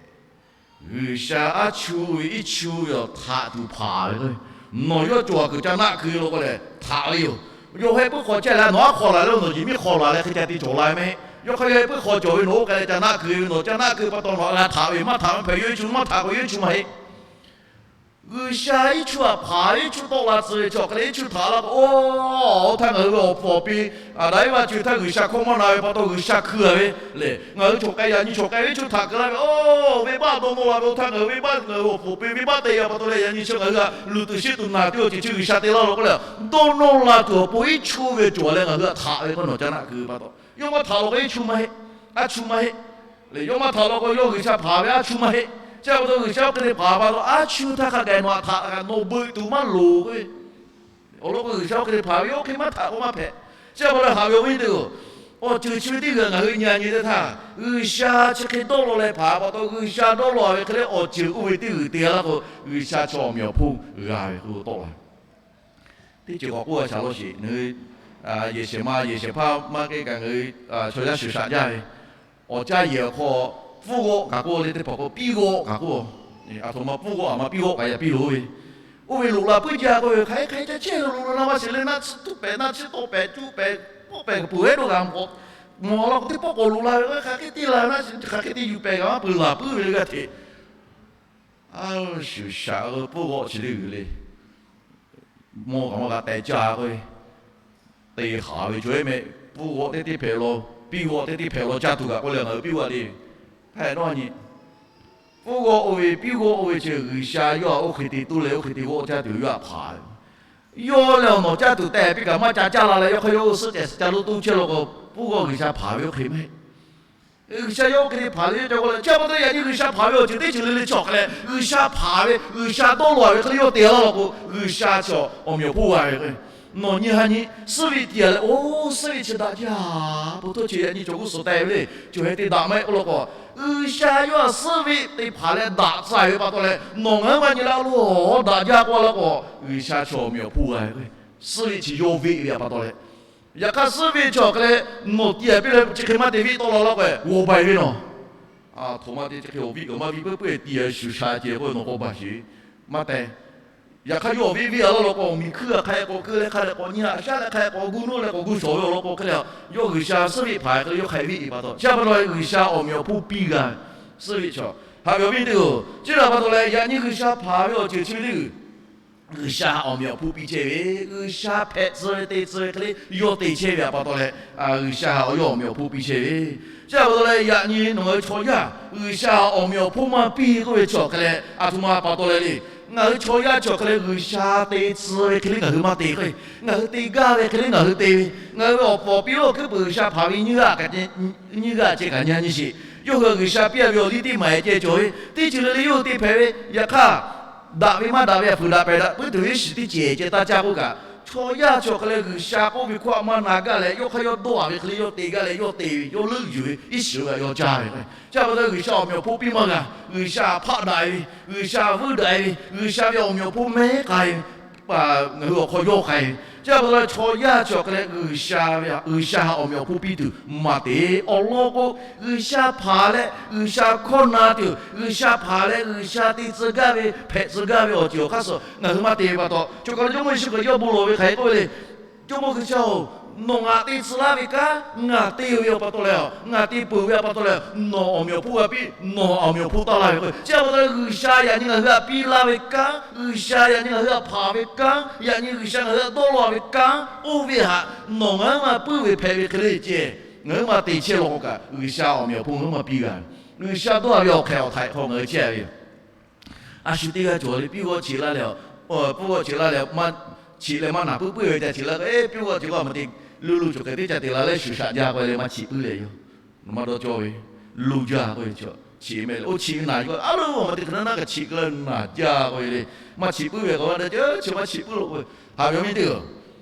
G'uiˬsha aˉ chu ve iˉ chu ve awˬ htaꞈ tuˬ hpaˍ ve k'o, nawˬ yawˇ cawˬ kuiˬ ca naˆ keu law k'o lehˬ htaꞈ ve yoˬ. Yawˇ hk'aˇ puiˉ hk'aw chehˇ leh nawˬ aˉ hk'aw laˬ leh nawˬ jeˬ miˇ hk'aw laˬ leh hk'e ca te cawˬ la ve maˇ heˆ. Yawˇ hk'aˇ yawˇ hk'aˇ puiˉ hk'aw cawˬ ve nawˬ oˇ k'ai leh ca naˆ keu ve nawˬ ca naˆ keu pa taw nawˬ a g'a htaꞈ ve yoˬ. Maˇ htaꞈ maˇ hpehꞈ, yawˇ iˉ chu maˇ htaꞈ k'o yawˇ iˉ chu maˇ heˆ. G'uiˬsha iˉ chu htaꞈ hpaˍ ve iˉ chu tawˆ la tcuh ve chaw hk'e leh iˉ chu htaꞈ laˇ k'o, oˇ htaˇ ngaˬ hui ve awˬ hpawˍ piˇ, Aˍdanˍ Eˇvaˆ chi htaˇ G'uiˬsha hkawˇ maˇ na ve pa taw G'uiˬsha hkui a ve le. Ngaˬ hui chaw k'ai yaꞈ nyi chaw k'ai ve iˉ chu htaꞈ keu laˇ ve, oˇ venˇbaˆ dawˇ nawˇ la ve oˇ htaˇ ngaˬ hui venˇbaˆ ngaˬ hui awˬ hpawˍ piˇ venˇbaˆ te a pa taw leh yaꞈ nyi chi ngaˬ hui g'a luˬ tuˬ shiˉ tuˬ naˬ tuˬ awˬ ceuˬ chi G'uiˬsha te laˇ law k'oˆ leh, dawˇ nawˇ la tuˬ awˬ pon iˉ chu ve cawˬ leh ngaˬ hui htaꞈ ve k'o nawˬ ca naˆ keu ve pa taw, yawˇ maˇ htaꞈ law k'o iˉ chu maˇ heˆ, aˉ chu maˇ heˆ. Leh yawˇ maˇ htaꞈ law k'o yawˇ G'uiˬsha hpaˍ ve aˉ chu maˇ heˆ. Chi pa taw G'uiˬsha oˇ hk'e te hpaˍ pa taw aˉ chu htaˇ hk'a gaˬ nawˬ htaꞈ nawˬ beuꞈ tuˬ maˇ loˍ k'o, awˬ lawn k'o G'uiˬsha oˇ hk'e te hpaˍ ve oˇ hk'e maˇ htaꞈ k'o maˇ hpehꞈ. Chi pa taw haꞈ ve awˬ viˉ teˇ-oˬ, awˬ ceuˬ chi ve teˇ g'aˇ ngaˬ hui nyi a nyi teˇ htaˇ, G'uiˬsha chi hk'e dawˇ law leh hpaˍ pa taw G'uiˬsha dawˇ law ve hk'e leh awˬ ceuˬ oˇ ve teˇ g'uiˬ te laˇ k'o, G'uiˬsha chaw awˬ meꞈ awˬ hponˇ g'a ve k'o tawˆ la. Teˇ ceuˬ k'awꞈ k'oˆ a shaˍ law sheˍ, ngaˬ hui yehˬ shehˍ ma yehˬ shehˍ hpaˇ maˇ k'ehˉ kaꞈ ngaˬ hui chaw yaˇ shuˍ shaꞈ jaˇ ve, awˬ caˇ yehˬ awˬ hk'aw pfuhˇ g'awˆ kaꞈ k'oˆ le, teˇ hpaˍ k'o piˇ g'awˆ kaꞈ k'oˆ. Aˬ htoꞈ ma pfuhˇ g'awˆ aˬ ma piˇ g'awˆ kaꞈ yaꞈ piˇ loˬ ve. Oˇ ve loꞈ la puiˉ jaˇ k'oˆ ve, hk'aˬ hk'e hk'e ca chehˇ lo lo la maˇ shiˍ le, naˆ tsuhˇ tuˉ pehˍ naˆ tsuhˇ tawˆ pehˍ cuˇ pehˍ, pawˆ pehˍ kuiˬ puiˍ hehˉ dawˇ g'a mawˬ. Mawˬ law k'o teˇ pawˆ k'awꞈ loꞈ la ve, hk'aˬ hk'e te la ve naˆ shiˍ, hk'aˬ hk'e te yuˬ pehˍ g'a maˇ peuˬ laˬ puiˉ ve le g'aˇ hteꞈ. Aˉ, shuˍ shaꞈ pfuhˇ g'awˆ chi teˇ g'uiˬ le. Mawˇ kaꞈ maˇ g'a teh caˇ k'o, te haˍ ve cawˬ eˉ meh, pfuhˇ g'awˆ teˇ teˇ hpehꞈ law, piˇ g'awˆ teˇ teˇ hpehꞈ law caˇ tuˬ kaꞈ k'oˆ leh ngaˬ hui piˇ g'awˆ le. Hpehꞈ dawˇ nyi. Pfuhˇ g'awˆ oˇ ve piˇ g'awˆ oˇ ve chi G'uiˬsha yawˇ htaꞈ oˇ hk'e te toˇ leh oˇ hk'e te g'awˆ caˇ tuˬ yawˇ htaꞈ hpaˍ ve. Yawˇ leh awˬ nawˬ caˇ tuˬ tehꞈ piˇ kaꞈ maˇ ca caˇ la leh yawˇ hk'aˇ yawˇ oˇ suhˉ cehˬ suhˉ ca lo toˇ chehˇ law k'o, pfuhˇ g'awˆ G'uiˬsha hpaˍ ve oˇ hk'e maˇ heˆ. G'uiˬsha yawˇ hk'e te hpanˍ leh yawˇ ca g'aw leh, chi pa taw yaꞈ nyi G'uiˬsha hpanˍ ve awˬ ceuˬ teˇ ceuˬ le le chi awˬ hk'a leh, G'uiˬsha hpanˍ ve, G'uiˬsha dawˇ law ve hk'e le yawˇ te laˇ law k'o, G'uiˬsha chaw awˬ meꞈ awˬ hponˇ g'a ve k'o, nawˬ nyi ha nyi suhˉ veˆ tiˍ a leh, oˇ suhˉ veˆ chi daꞈ jaˇ, pa taw chi yaꞈ nyi cawˬ g'uˇ suhˍ teh ve le, cawˬ heh te daꞈ maˇ heˆ k'oˆ law k'o, G'uiˬsha yawˇ htaꞈ suhˉ veˆ te hpanˍ leh daꞈ tcuh ve pa taw leh, nawˬ ngaˬ hui maˇ nyi laˇ lo, daꞈ jaˇ k'oˆ laˇ k'o, G'uiˬsha chaw awˬ meꞈ awˬ hponˇ g'a ve k'o, suhˉ veˆ chi yawˇ veˆ ve pa taw leh, yaꞈ hk'aˇ suhˉ veˆ chi awˬ hk'e leh nawˬ tiˍ a piˇ leh chi hk'e maˇ te veˆ tawˆ la laˇ k'o, g'awˬ bai ve nawˬ. Htoꞈ ma te chi hk'e awˬ viˆ kaꞈ maˇ viˆ peuˬ peuˬ tiˍ a shuˍ sha ceh k'oˆ ve nawˬ k'awꞈ baˬ sheˍ. Maˇ te. Yaꞈ hk'aˇ yawˇ awˬ viˆ viˆ a laˇ law k'o, awˬ miˬ hkuiˇ a hk'a hk'e k'awꞈ keu leh hk'a leh k'awꞈ nyi a shaˉ leh hk'a hk'e k'awꞈ gu nuˇ leh k'awꞈ gu shawˍ ve awˬ lawn k'o hk'e leh, yawˇ G'uiˬsha suhˉ veˆ hpanˍ hk'e leh yawˇ hk'ai veˆ ve pa taw, chi pa taw G'uiˬsha awˬ meꞈ awˬ hponˇ piˇ g'a ve, suhˉ veˆ chaw. Haꞈ ve awˬ viˉ teˇ-oˬ, chi htaꞈ pa taw leh yaꞈ nyi G'uiˬsha hpanˍ ve awˬ ceuˬ chi ve teˇ G'uiˬsha awˬ meꞈ awˬ hponˇ piˇ chehˇ ve, G'uiˬsha hpehꞈ tcuh ve te tcuh ve hk'e le yawˇ te chehˇ ve pa taw leh, G'uiˬsha awˬ yawˇ awˬ meꞈ awˬ hponˇ piˇ chehˇ ve, chi pa taw leh yaꞈ nyi nawˬ ngaˬ hui chaw yaˇ G'uiˬsha awˬ meꞈ awˬ hponˇ maˇ piˇ k'oˆ ve chi awˬ hk'e leh, aˬ htoꞈ ma pa taw leh le, ngaˬ hui chaw yaˇ chi awˬ hk'e leh G'uiˬsha te tcuh ve hk'e le ngaˬ hui maˇ te k'o, ngaˬ hui te gaˇ ve hk'e le ngaˬ hui te ve, ngaˬ hui ve awˬ pfuhˍ awˬ pi lo hkuiˉ peuˬ G'uiˬsha hpanˍ ve nyiˇ g'aˇ kaꞈ nyiˇ g'aˇ ceh kaꞈ nyi nyi sheˍ. Yawˇ hui G'uiˬsha piˇ a ve awˬ liˇ teˇ maˬ ceh cawˬ ve teˇ ceuˬ le le yawˇ hui te hpehꞈ ve. Yaꞈ hk'aˇ, daꞈ ve maˇ daꞈ ve a fuiˍ daꞈ pehˬ daꞈ puiˉ tuˬ ve iˉ shiˍ teˇ cehˬ ceh taˇ caˇ k'oˆ kaꞈ, chaw yaˇ chi awˬ hk'e leh G'uiˬsha k'oˆ ve hkawˇ a maˇ na gaˇ leh, yawˇ hk'aˇ yawˇ dawˇ a ve hk'e le yawˇ te gaˇ leh yawˇ te ve, yawˇ leuˆ yuˬ ve iˉ shiˍ ve kaꞈ yawˇ caˇ ve. Chi pa taw G'uiˬsha awˬ meꞈ awˬ hponˇ piˇ maˇ g'a. G'uiˬsha hpaˆ daꞈ ve, G'uiˬsha vuiˇ daꞈ ve, G'uiˬsha ve awˬ meꞈ awˬ hponˇ mehˉ k'ai ve, ngaˬ hui awˬ hk'aw yawˇ k'ai ve. Chi pa taw leh chaw yaˇ chi awˬ hk'e leh G'uiˬsha ve, G'uiˬsha awˬ meꞈ awˬ hponˇ piˇ tuˬ maˇ te. Awˬ lawn k'o, G'uiˬsha hpanˍ leh G'uiˬsha hkawˇ na tuˬ, G'uiˬsha hpanˍ leh G'uiˬsha te tcuh gaˇ ve, hpehꞈ tcuh gaˇ ve awˬ ceuˬ awˬ hk'aˇ suh ngaˬ hui maˇ te ve pa taw, chaw kaˬ lo Jawˇmawˇ Yeˍsuˆ Hkriꞈ yawˇ bon lawˬ ve hk'aˬ hk'e k'oˆ ve le, Jawˇmawˇ G'uiˬsha-oˬ, nawˬ ngaˬ te tcuh laˇ ve kanˉ ngaˬ te ve pa taw leh, ngaˬ te peuˬ ve pa taw leh, nawˬ awˬ meꞈ awˬ hponˇ g'a piˇ, nawˬ awˬ meꞈ awˬ hponˇ taˇ laˇ ve k'o, chi pa taw leh G'uiˬsha yaꞈ nyi ngaˬ hui htaꞈ piˇ laˇ ve kanˉ, G'uiˬsha yaꞈ nyi ngaˬ hui htaꞈ hpanˍ ve kanˉ, yaꞈ nyi G'uiˬsha ngaˬ hui htaꞈ dawˇ law ve kanˉ oˇ ve htaꞈ nawˬ ngaˬ huiˉ maˇ puiˉ ve hpehꞈ ve hk'e le ceh, ngaˬ huiˉ maˇ te chehˇ law k'o kaꞈ, G'uiˬsha awˬ meꞈ awˬ hponˇ ngaˬ huiˉ maˇ piˇ g'a. G'uiˬsha dawˇ a ve awˬ hk'ehꞈ awˬ htaiꞈ hk'aw ngaˬ hui chehˇ a ve yoˬ. A shu teˇ g'aˇ cawˬ le, piˇ g'awˇ cheꞈ laˇ leh, piˇ g'awˇ cheꞈ laˇ leh, cheꞈ leh maˇ naˬ puiˉ puiˉ ve ca cheꞈ laˇ k'o, piˇ g'awˇ cheꞈ k'o a ma te, lo lo cawˬ hk'e teˇ ca te la leh shuˍ shaꞈ jaˇ k'o le maˇ cheꞈ puiˉ leh yoˬ. Nawˬ maˇ dawˇ cawˇ ve, lo jaˇ k'o ve chi, cheꞈ mehˆ le, oˇ cheꞈ ve naˬ jaˇ k'o, a lo a ma te hk'e naˉ naˉ kaꞈ cheꞈ keu la naˬ jaˇ k'o ve le, maˇ cheꞈ puiˉ ve k'o, chi maˇ cheꞈ puiˉ lo k'o, haꞈ ve awˬ viˉ teˇ-oˬ,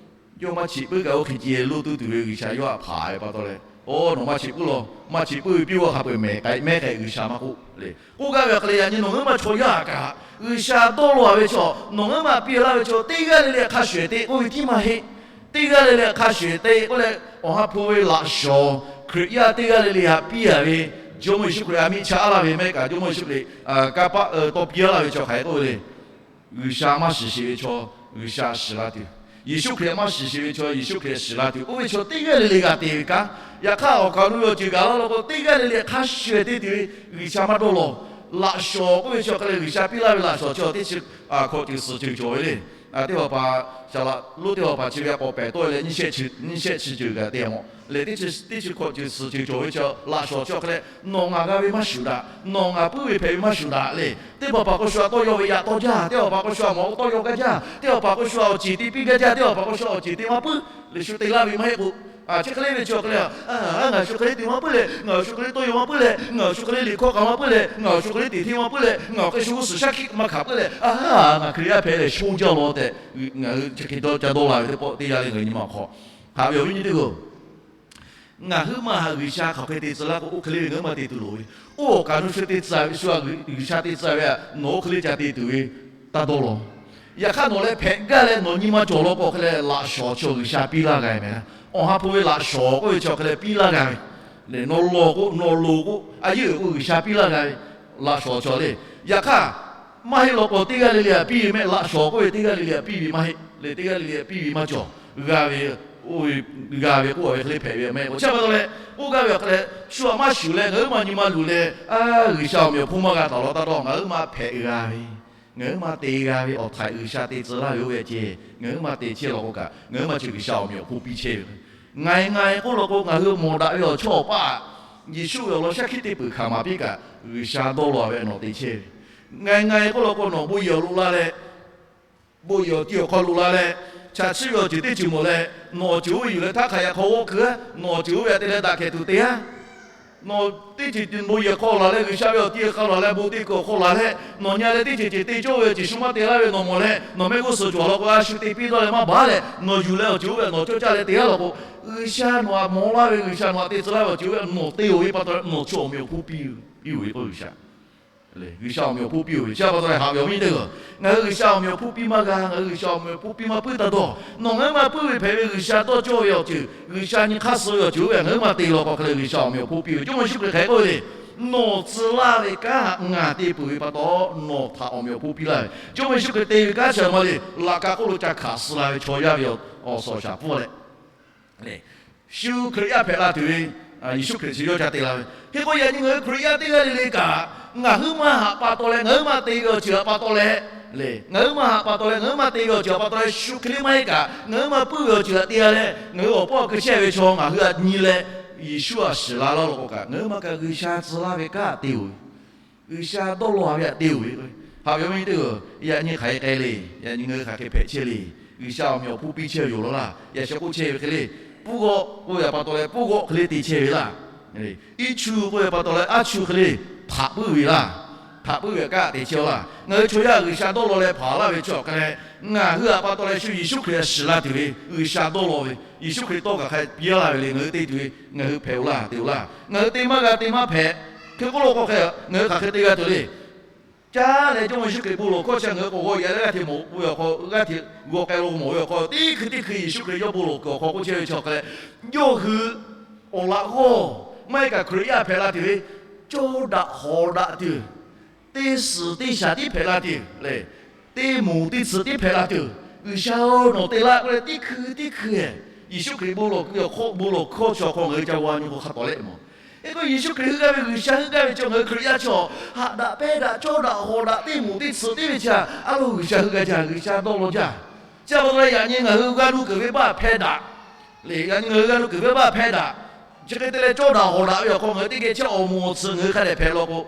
yawˇ maˇ cheꞈ puiˉ kaꞈ oˇ hk'e ceh lo tuˬ tuˬ ve G'uiˬsha yawˇ htaꞈ hpanˍ ve pa taw leh, oˇ nawˬ maˇ cheꞈ puiˉ law, maˇ cheꞈ puiˉ ve piˇ g'awˇ hk'a peu-eˬ mehˍ k'ai mehˉ k'ai G'uiˬsha maˇ k'oˆ le. K'oˆ gaˇ ve hk'e le yaꞈ nyi nawˬ ngaˬ huiˉ maˇ chaw yaˇ kaꞈ, G'uiˬsha dawˇ law ve chaw nawˬ ngaˬ huiˉ maˇ piˇ laˇ ve chaw teˇ g'aˇ le le hk'a shuˍ te k'oˆ ve tiˉ maˇ heˆ. Teˇ g'aˇ le le hk'a shuˍ te k'oˆ leh, Awˬ ha hpu ve laꞈ shawˍ Hkriꞈ yaˇ teˇ g'aˇ le le htaꞈ piˇ a ve, Jawˇmawˇ Yeˍsuˆ Hkriꞈ a miˇ chaꞈ laˇ ve mehˆ kaꞈ Jawˇmawˇ Yeˍsuˆ Hkriꞈ kanˇ paˆ tawˇ piˇ laˇ ve chaw hk'aˬ hk'e k'oˆ ve le. G'uiˬsha maˇ shiˍ sheˍ ve chaw, G'uiˬsha shiˍ la tuˬ. Yeˍsuˆ Hkriꞈ maˇ shiˍ sheˍ ve chaw, Yeˍsuˆ Hkriꞈ shiˍ la tuˬ. Oˇ ve chaw teˇ g'aˇ le le g'a te ve kanˉ. Yaꞈ hk'aˇ awˬ kaˍ awˬ nu ve awˬ ceuˬ gaˬ la law k'o, teˇ g'aˇ le le hk'a shuˍ te tuˬ ve G'uiˬsha maˇ dawˇ law. Laꞈ shawˍ k'oˆ ve chi awˬ hk'e leh G'uiˬsha piˇ laˇ ve laꞈ shawˍ chi teˇ chi hkawꞈ ceuˬ suhˍ ceuˬ cawˬ ve le. Teˇ hpaˍ hpaˍ shaˍ laꞈ lonˉ teˇ hpaˍ hpaˍ chi ve a k'awꞈ pehˍ tawˆ leh nyiˇ shehˆ chi ceuˬ kaꞈ te a mawˬ le. Teˇ chi hkawꞈ ceuˬ suhˍ ceuˬ cawˬ ve chi laꞈ shawˍ chi awˬ hk'e leh nawˬ ngaˬ g'a ve maˇ shuˍ daꞈ, nawˬ ngaˬ puiˉ ve hpehꞈ ve maˇ shuˍ daꞈ le. Teˇ hpaˍ hpaˍ k'o shu a tawˇ yaw ve yaꞈ tawˇ jaˇ, teˇ hpaˍ hpaˍ k'o shu a mawˬ tawˇ yaw gaˇ jaˇ, teˇ hpaˍ hpaˍ k'o shu a awˬ ceˬ te piˇ gaˇ jaˇ, teˇ hpaˍ hpaˍ k'o shu a awˬ ceˬ te maˇ puiˉ le. Shu te laˇ ve maˇ heˆ k'o, chi hk'e le ve chi awˬ hk'e leh, ngaˬ shu hk'e le te maˇ puiˉ leh, ngaˬ shu hk'e le tawˇ yaw maˇ puiˉ leh, ngaˬ shu hk'e le liꞈ hkawˇ k'a maˇ puiˉ leh, ngaˬ shu hk'e le teꞈ hteˇ maˇ puiˉ leh, ngaˬ awˬ hk'e shu g'uˇ suhˍ shaˉ hkiˆ maˇ hkanˍ puiˉ leh, ngaˬ Hkriꞈ yaˇ hpehꞈ leh shonˇ jaˇ law tehꞈ, ngaˬ hui chi hk'e dawˇ ca dawˇ la ve teˇ pawˆ teˇ yanˇ le ngaˬ hui nyi ma awˬ hk'aw. Haꞈ ve awˬ viˉ nyi teˇ hpaˍ-oˬ, ngaˬ huiˉ maˬ htaꞈ G'uiˬsha hk'aˬ hk'e te tcuh laˇ k'o, oˇ hk'e le ve ngaˬ huiˉ maˬ te tuˬ loˍ ve. Oˇ awˬ kaˍ nu shu te tcuh ve, shu a G'uiˬsha te tcuh ve htaꞈ nawˬ oˇ hk'e le ca te tuˬ ve taˇ dawˇ law. Yaꞈ hk'aˇ nawˬ leh hpehꞈ gaˇ leh nawˬ nyi ma cawˬ law k'o, hk'e leh laꞈ shawˍ chi G'uiˬsha piˇ laˇ g'a ve mehˍ. Awˬ ha hpu ve laꞈ shawˍ k'oˆ ve chi awˬ hk'e leh piˇ laˇ g'a ve, nawˬ lawˬ k'o, nawˬ loˍ k'o, a yeˇ uiˍ k'o G'uiˬsha piˇ laˇ g'a ve laꞈ shawˍ chi le. Yaꞈ hk'aˇ, maˇ heˆ law k'o, teˇ g'aˇ le le htaꞈ piˇ ve mehˆ. Laꞈ shawˍ k'oˆ ve teˇ g'aˇ le le htaꞈ piˇ ve maˇ heˆ le. Teˇ g'aˇ le le htaꞈ piˇ ve maˇ cawˬ. G'a ve, g'a ve k'oˆ a ve hk'e le hpehꞈ ve mehˆ k'o, chi pa taw leh k'oˆ gaˇ ve awˬ hk'e leh, shu htaꞈ maˇ shuˍ leh ngaˬ huiˉ maˬ nyi ma luˬ leh, a, G'uiˬsha awˬ meꞈ awˬ hponˇ maˇ g'a taˍ law taˇ dawˇ. Ngaˬ huiˉ maˬ hpehꞈ g'a ve, ngaˬ huiˉ maˬ te g'a ve awˬ htaiꞈ G'uiˬsha te tcuh laˇ ve oˇ ve ceh, ngaˬ huiˉ maˬ te chehˇ law k'o kaꞈ, ngaˬ huiˉ maˬ chi G'uiˬsha awˬ meꞈ awˬ hponˇ piˇ chehˇ ve. Ngaˬ e ngaˬ e k'oˆ law k'o, ngaˬ hui mawˬ daꞈ ve awˬ chawˇ awˬ paˆ, Yeˍsuˆ ve awˬ lawn shaˉ hkiˆ teˇ peuˬ hkanˍ maˍ piˇ kaꞈ, G'uiˬsha dawˇ law ve nawˬ te chehˇ ve. Ngaˬ e ngaˬ e k'oˆ law k'o, nawˬ bon yehˬ awˬ lo la leh, bon yehˬ awˬ ti awˬ hk'aw lo la leh, chaꞈ chiˆ ve awˬ ceuˬ teˇ ceuˬ mawˬ leh, nawˬ awˬ ceuˬ oˇ ve yuˬ leh htaˇ hk'aˬ yaꞈ hk'aw g'awˇ keu-a. Nawˬ awˬ ceuˬ oˇ ve htaꞈ te leh daꞈ kehˬ tuˬ te-a. Nawˬ teˇ ceuˬ ceuˬ bon yehˬ hk'aw laˬ leh, G'uiˬsha ve awˬ ti hk'a laˬ leh bon te kuiˬ awˬ hk'aw laˬ leh, nawˬ nyi leh teˇ ceuˬ ceuˬ te cawˇ ve awˬ ceuˬ shu maˇ te laˇ ve nawˬ mawˬ leh, nawˬ mehˆ g'uˇ suhˍ cawˬ law k'o, a shu te piˇ dawˇ leh maˇ baˬ leh, nawˬ yuˬ leh awˬ ceuˬ oˇ ve nawˬ cawˇ caˇ leh te laˇ law k'o, G'uiˬsha nawˬ htaꞈ mawˬ laˇ ve, G'uiˬsha nawˬ htaꞈ te tcuh laˇ ve awˬ ceuˬ oˇ ve nawˬ te-oˬ ve pa taw leh, nawˬ chaw awˬ meꞈ awˬ hponˇ piˇ-oˬ ve k'o, G'uiˬsha G'uiˬsha awˬ meꞈ awˬ hponˇ piˇ-oˬ ve. Chi pa taw leh haꞈ ve awˬ viˉ teˇ g'aˇ, ngaˬ hui G'uiˬsha awˬ meꞈ awˬ hponˇ piˇ maˇ g'a. Ngaˬ hui G'uiˬsha awˬ meꞈ awˬ hponˇ piˇ maˇ puiˉ taˇ dawˇ. Nawˬ ngaˬ hui maˇ puiˉ ve hpehꞈ ve G'uiˬsha dawˇ cawˇ ve awˬ ceuˬ, G'uiˬsha nyi hk'aˇ suh ve awˬ ceuˬ oˇ ve ngaˬ hui maˇ te law k'o, hk'e leh G'uiˬsha awˬ meꞈ awˬ hponˇ piˇ ve. Jawˇmawˇ Yeˍsuˆ Hkriꞈ hk'aˬ hk'e k'oˆ ve le, nawˬ tcuh laˇ ve kanˉ htaꞈ ngaˬ te peuˬ ve pa taw, nawˬ htaꞈ awˬ meꞈ awˬ hponˇ piˇ laˇ ve. Jawˇmawˇ Yeˍsuˆ Hkriꞈ te ve kanˉ chi ma le, laꞈ ka hk'oˆ lo ca hkanˍ suh la ve chaw yaˇ ve awˬ suhˍ awˬ shaˍ pfuhˇ leh, shu Hkriꞈ yaˇ hpehꞈ la tuˬ ve Yeˍsuˆ Hkriꞈ chi yawˇ ca te la ve. Hk'e k'o, yaꞈ nyi ngaˬ hui Hkriꞈ yaˇ teˇ g'aˇ le le kaꞈ, ngaˬ huiˉ maˇ haꞈ pa taw leh, ngaˬ huiˉ maˇ te ve awˬ ceuˬ htaꞈ pa taw leh, le ngaˬ huiˉ maˇ haꞈ pa taw leh, ngaˬ huiˉ maˇ te ve awˬ ceuˬ htaꞈ pa taw leh, shu hk'e le maˇ heˆ kaꞈ, ngaˬ huiˉ maˇ puiˉ ve awˬ ceuˬ htaꞈ te-a leh, ngaˬ hui awˬ pawˆ awˬ hkui chehˇ ve chaw ngaˬ hui htaꞈ nyi leh, Yeˍsuˆ htaꞈ shiˍ la laˇ law k'o kaꞈ, ngaˬ huiˉ maˇ kaꞈ G'uiˬsha tcuh laˇ ve kanˉ htaꞈ te-oˬ ve. G'uiˬsha dawˇ law ve htaꞈ te-oˬ ve. Haꞈ ve awˬ viˉ teˇ g'aˇ, yaꞈ nyi hk'aˬ hk'e k'ai le. Yaꞈ nyi ngaˬ hui hk'aˬ hk'e hpehꞈ chehˇ le. G'uiˬsha awˬ meꞈ awˬ hponˇ piˇ chehˇ ve yoˬ law laˇ. Yaꞈ sheh k'oˆ chehˇ ve hk'e le, pfuhˇ g'awˆ k'oˆ ve pa taw leh pfuhˇ g'awˆ hk'e le te chehˇ ve laˇ. Iˉ chu k'oˆ ve pa taw leh aˉ chu hk'e le htaꞈ puiˉ ve laˇ. Htaꞈ puiˉ ve kanˉ te chehˇ-oˆ laˇ. Ngaˬ hui chaw yaˇ G'uiˬsha dawˇ law leh hpanˍ laˇ ve chi awˬ hk'a leh, ngaˬ hui htaꞈ pa taw leh shu Yeˍsuˆ Hkriꞈ shiˍ la tuˬ ve G'uiˬsha dawˇ law ve, Yeˍsuˆ Hkriꞈ tawˇ kaꞈ hk'a piˇ laˇ ve le. Ngaˬ hui te tuˬ ve, ngaˬ hui hpehꞈ-oˬ laˇ, te-oˬ laˇ. Ngaˬ hui te maˇ g'a te maˇ hpehꞈ. Hk'e k'oˆ law k'o hk'e, ngaˬ hui hk'aˬ hk'e te g'a tuˬ le. Caˇ leh Jawˇmawˇ Yeˍsuˆ Hkriꞈ bon lawˬ hkawˇ chi ngaˬ hui k'awꞈ g'aw yaꞈ leh g'aˇ hteꞈ mawˬ ve awˬ hk'aw, g'aˇ hteꞈ g'aw k'ai lo mawˬ ve awˬ hk'aw, teˇ hkui teˇ hkui Yeˍsuˆ Hkriꞈ yawˇ bon lawˬ kuiˬ awˬ hk'aw k'oˆ chehˇ ve chi awˬ hk'a leh, yawˇ hui awˬ laꞈ g'awˇ maˇ heˆ kaꞈ Hkriꞈ yaˇ hpehꞈ la tuˬ ve, cawˇ daꞈ hawˍ daꞈ tuˬ, teˇ suhˍ teˇ shaˍ tiˉ hpehꞈ la tuˬ le, teˇ moˍ teˇ tsuhꞈ tiˉ hpehꞈ la tuˬ, G'uiˬsha-oˬ, nawˬ te laˇ k'oˆ leh teˇ hkui teˇ hkui Yeˍsuˆ Hkriꞈ bon lawˬ kuiˬ awˬ hk'aw, bon lawˬ hkawˇ chi awˬ hk'aw ngaˬ hui ca g'a nyi k'o hk'a tawˍ leh mawˬ. Hk'e k'o, Yeˍsuˆ Hkriꞈ heuˆ gaˇ ve, G'uiˬsha heuˆ gaˇ ve chi ngaˬ hui Hkriꞈ yaˇ chi haꞈ daꞈ pehnˇ daꞈ cawˇ daꞈ hawˍ daꞈ teˇ moˍ teˇ tsuhꞈ tiˉ ve chi, a loˍ G'uiˬsha heuˆ gaˇ jaˇ, G'uiˬsha dawˇ law jaˇ. Chi pa taw leh yaꞈ nyi ngaˬ hui g'a nuˇ kuiˬ venˇbaˆ hpehˇ daꞈ le. Yaꞈ nyi ngaˬ hui g'a nuˇ kuiˬ venˇbaˆ hpehˇ daꞈ. Chi hk'e te leh cawˇ daꞈ hawˍ daꞈ ve awˬ hk'aw ngaˬ hui teˇ geh chehˇ, awˬ moˍ awˬ tsuhꞈ ngaˬ hui hk'a dehꞈ hpehꞈ law k'o,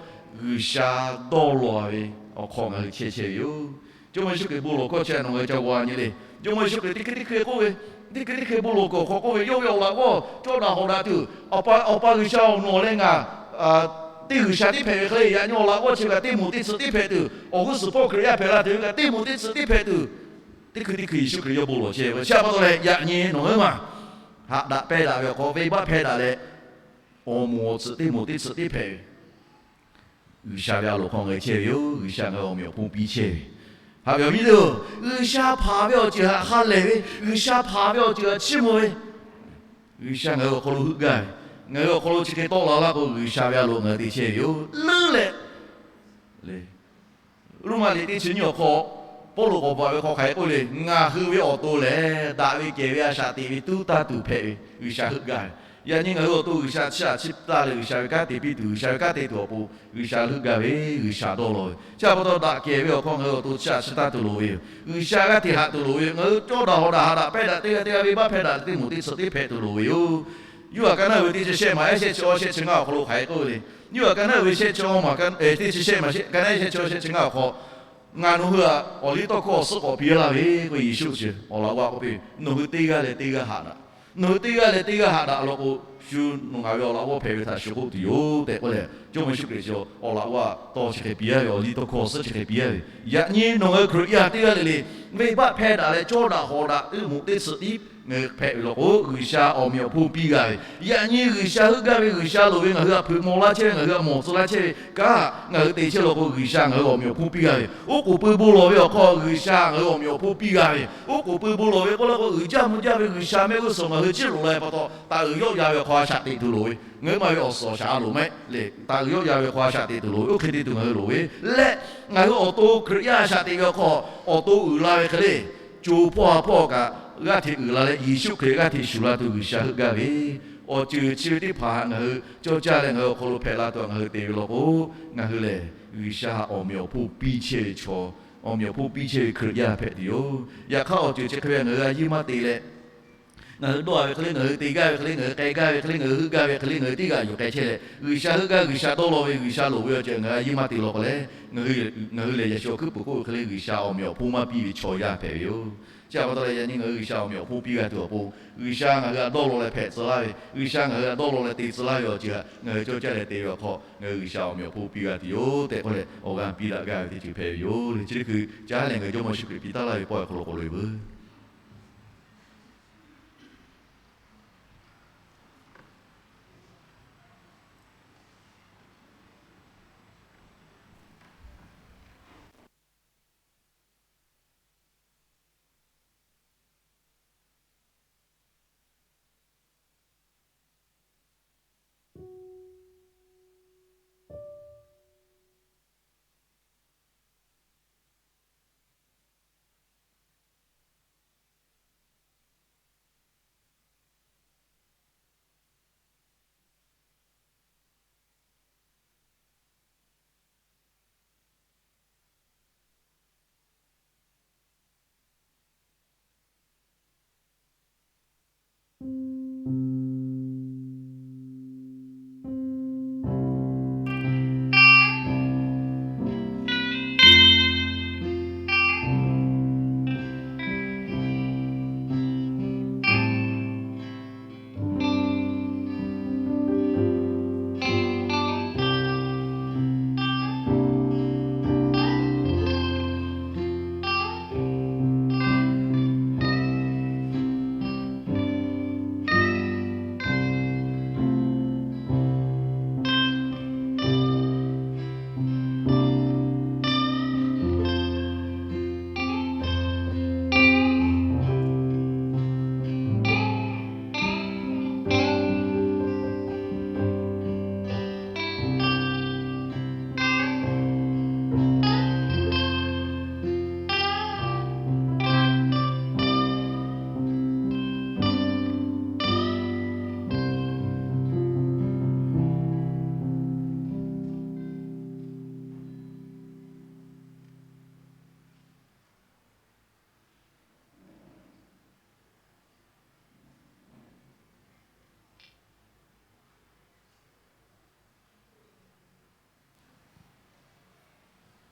G'uiˬsha dawˇ law ve awˬ hk'aw ngaˬ hui chehˇ chehˇ ve yoˬ. Jawˇmawˇ Yeˍsuˆ Hkriꞈ bon lawˬ hkawˇ chi nawˬ ngaˬ hui ca g'a nyi le. Jawˇmawˇ Yeˍsuˆ Hkriꞈ teˇ hkui teˇ hkui k'oˆ ve, teˇ hkui teˇ hkui bon lawˬ kuiˬ awˬ hk'aw k'oˆ ve, yawˇ ve awˬ laꞈ g'awˇ cawˇ daꞈ hawˍ daꞈ tuˬ, Awˬ pa, Awˬ pa G'uiˬsha-oˬ, nawˬ leh ngaˬ teˇ G'uiˬsha tiˉ hpehꞈ ve hk'e le. Yaꞈ nyi awˬ laꞈ g'awˇ chi kaꞈ teˇ moˍ teˇ tsuhꞈ tiˉ hpehꞈ tuˬ, awˬ g'uˇ suhˍ hpawˇ Hkriꞈ yaˇ hpehꞈ la tuˬ ve kaꞈ teˇ moˍ teˇ tsuhꞈ tiˉ hpehꞈ tuˬ, teˇ hkui teˇ hkui Yeˍsuˆ Hkriꞈ yawˇ bon lawˬ chehˇ ve. Chi pa taw leh yaꞈ nyi nawˬ ngaˬ hui maˬ haꞈ daꞈ pehnˇ daꞈ ve awˬ hk'aw venˇbaˆ hpehˇ daꞈ leh, awˬ moˍ awˬ tsuhꞈ teˇ moˍ teˇ tsuhꞈ tiˉ hpehꞈ ve G'uiˬsha ve a loˍ hk'aw ngaˬ hui chehˇ ve yoˬ. G'uiˬsha ngaˬ hui awˬ meꞈ awˬ hponˇ piˇ chehˇ ve. Haꞈ ve awˬ viˉ teˇ-oˬ, G'uiˬsha hpanˍ ve awˬ ceuˬ htaꞈ ha lehˬ ve, G'uiˬsha hpanˍ ve awˬ ceuˬ htaꞈ chiˇ mvuh ve, G'uiˬsha ngaˬ hui awˬ hk'aw lo heuˆ gaˇ ve, ngaˬ hui awˬ hk'aw lo chi hk'e tawˆ la laˇ k'o, G'uiˬsha ve a loˍ ngaˬ hui te chehˇ ve yoˬ. Leuˉ leh, Roˉmaꞈ liꞈ teˇ chi nyiˇ awˬ hk'aw, Pawˇluꞈ k'awꞈ bvuhꞈ ve hk'aw hk'aˬ hk'e k'oˆ le, Ngaˬ hui ve awˬ to lehˬ, daꞈ ve kehˬ ve a shaꞈ teꞈ ve tuˉ taˇ tuˬ hpehꞈ ve G'uiˬsha heuˆ gaˇ ve. Yaꞈ nyi ngaˬ hui awˬ to G'uiˬsha chiˇ aꞈ chiˇ taˇ leh G'uiˬsha ve kanˉ te piˇ tuˬ, G'uiˬsha ve kanˉ te tuˬ awˬ pon G'uiˬsha heuˆ gaˇ ve, G'uiˬsha dawˇ law ve. Chi pa taw daꞈ kehˬ ve awˬ hk'aw ngaˬ hui awˬ to chiˇ aꞈ chiˇ taˇ tuˬ loˍ ve yoˬ. G'uiˬsha g'aˇ hteꞈ haꞈ tuˬ loˍ ve yoˬ. Ngaˬ hui cawˇ daꞈ hawˍ daꞈ haꞈ daꞈ pehnˇ daꞈ teˇ g'aˇ teˇ g'aˇ venˇbaˆ hpehˇ daꞈ leh teˇ moˍ teˇ tsuhꞈ tiˉ hpehꞈ tuˬ loˍ ve yoˬ. Yoˇhanˬ ka naˉ ve teˇ chi shehˆ maˬ ehˉ shehˆ chi awˇ shehˆ chi ngaˇ awˬ hk'aw lo hk'aˬ hk'e k'oˆ ve le, Yoˇhanˬ ka naˉ ve shehˆ chi awˇ maˬ, teˇ chi shehˆ maˬ, ka naˉ shehˆ chi awˇ shehˆ chi ngaˇ awˬ hk'aw, Ngaˬ nawˬ hui htaꞈ awˬ liˇ tawˇ hkawˇ awˬ suhˉ k'awꞈ piˇ laˇ ve k'o, Yeˍsuˆ chi awˬ laꞈ g'awˇ k'oˆ piˇ ve, Nawˬ hui teˇ g'aˇ leh teˇ g'aˇ haꞈ daꞈ. Nawˬ hui teˇ g'aˇ leh teˇ g'aˇ haꞈ daꞈ law k'o, shu nawˬ ngaˬ ve awˬ laꞈ g'awˇ hpehꞈ ve htaꞈ shiˍ k'oˆ tuˬ yoˬ tehꞈ k'oˆ leh, Jawˇmawˇ Yeˍsuˆ Hkriꞈ chi awˬ laꞈ g'awˇ tawˇ chi hk'e piˇ laˇ ve, awˬ liˇ tawˇ hkawˇ awˬ suhˉ chi hk'e piˇ laˇ ve. Yaꞈ nyi nawˬ ngaˬ hui Hkriꞈ yaˇ teˇ g'aˇ le le, venˇbaˆ hpehˇ daꞈ leh cawˇ daꞈ hawˍ daꞈ teˇ moˍ teˇ tsuhꞈ tiˉ ngaˬ hui hpehꞈ ve law k'o, G'uiˬsha awˬ meꞈ awˬ hponˇ piˇ g'a ve. Yaꞈ nyi G'uiˬsha heuˆ gaˇ ve, G'uiˬsha loˍ ve ngaˬ hui htaꞈ hpeuꞈ maw laˇ chehˇ ve, ngaˬ hui htaꞈ mawˬ tcuh laˇ chehˇ ve kanˉ ngaˬ hui te chehˇ law k'o, G'uiˬsha ngaˬ hui awˬ meꞈ awˬ hponˇ piˇ g'a ve. Oˉ k'oˍ pui bon lawˬ ve awˬ hk'aw G'uiˬsha ngaˬ hui awˬ meꞈ awˬ hponˇ piˇ g'a ve. Oˉ k'oˍ pui bon lawˬ ve k'oˆ laˇ k'o, uiˍ jaˇ mvuh jaˇ ve G'uiˬsha mehˆ g'uˇ suhˍ ngaˬ hui ciˇ loꞈ la ve pa taw, taˍ uiˍ yawˆ yan ve awˬ hk'aw a shaꞈ teꞈ tuˬ loˍ ve. Ngaˬ hui maˬ ve awˬ suhˍ awˬ shaˍ a loˍ mehˆ le, taˍ uiˍ yawˆ yan ve awˬ hk'aw a shaꞈ teꞈ tuˬ loˍ ve. Oˇ hk'e te tuˬ ngaˬ hui loˍ ve leh, ngaˬ hui awˬ to Hkriꞈ yaˇ a shaꞈ teꞈ ve awˬ hk'aw, awˬ to uiˍ la ve hk'e le, co hpawˇ ha hpawˇ kaꞈ g'aˇ hteꞈ uiˍ la leh, Yeˍsuˆ Hkriꞈ g'aˇ hteꞈ shuˍ la tuˬ G'uiˬsha heuˆ gaˇ ve. Awˬ ceuˬ chi ve teˇ hpaˍ htaꞈ ngaˬ hui cawˇ caˇ leh ngaˬ hui awˬ hk'aw lo hpehꞈ la tuˬ ngaˬ hui te ve law k'o, ngaˬ hui lehˬ G'uiˬsha awˬ meꞈ awˬ hponˇ piˇ chehˇ ve chaw, awˬ meꞈ awˬ hponˇ piˇ chehˇ ve Hkriꞈ yaˇ hpehꞈ tuˬ yoˬ. Yaꞈ hk'aˇ, awˬ ceuˬ chi hk'e ve ngaˬ hui a yeˇ maˇ te leh, Ngaˬ hui dawˇ a ve hk'e le, ngaˬ hui te gaˇ ve hk'e le, ngaˬ hui k'ai gaˇ ve hk'e le, ngaˬ hui heuˆ gaˇ ve hk'e le, ngaˬ hui teˇ g'aˇ yuˬ k'ai chehˇ leh, G'uiˬsha heuˆ gaˇ G'uiˬsha dawˇ law ve, G'uiˬsha loˍ ve awˬ ceuˬ ngaˬ hui a yeˇ maˇ te law k'o leh, ngaˬ hui lehˬ yaꞈ shu awˬ hkuiˉ puiˍ k'oˆ ve hk'e le, G'uiˬsha awˬ meꞈ awˬ hponˇ maˇ piˇ ve chaw yaˇ hpehꞈ ve yoˬ. Chi htaꞈ pa taw leh yaꞈ nyi ngaˬ hui G'uiˬsha awˬ meꞈ awˬ hponˇ piˇ g'a tuˬ awˬ pon, G'uiˬsha ngaˬ hui htaꞈ dawˇ law leh hpehꞈ tcuh laˇ ve, G'uiˬsha ngaˬ hui htaꞈ dawˇ law leh te tcuh laˇ ve awˬ ceuˬ htaꞈ ngaˬ hui cawˇ caˇ leh te ve awˬ hk'aw, ngaˬ hui G'uiˬsha awˬ meꞈ awˬ hponˇ piˇ g'a tuˬ yoˬ tehꞈ k'oˆ leh, awˬ g'aˇ piˇ daꞈ gaˇ ve teˇ ceuˬ hpehꞈ ve yoˬ le. Chi teˇ hkui caˉ leh ngaˬ hui Jawˇmawˇ Yeˍsuˆ Hkriꞈ piˇ taˉ laˇ ve pawehˇ awˬ hk'aw lo k'awꞈ loꞈ e veuˬ.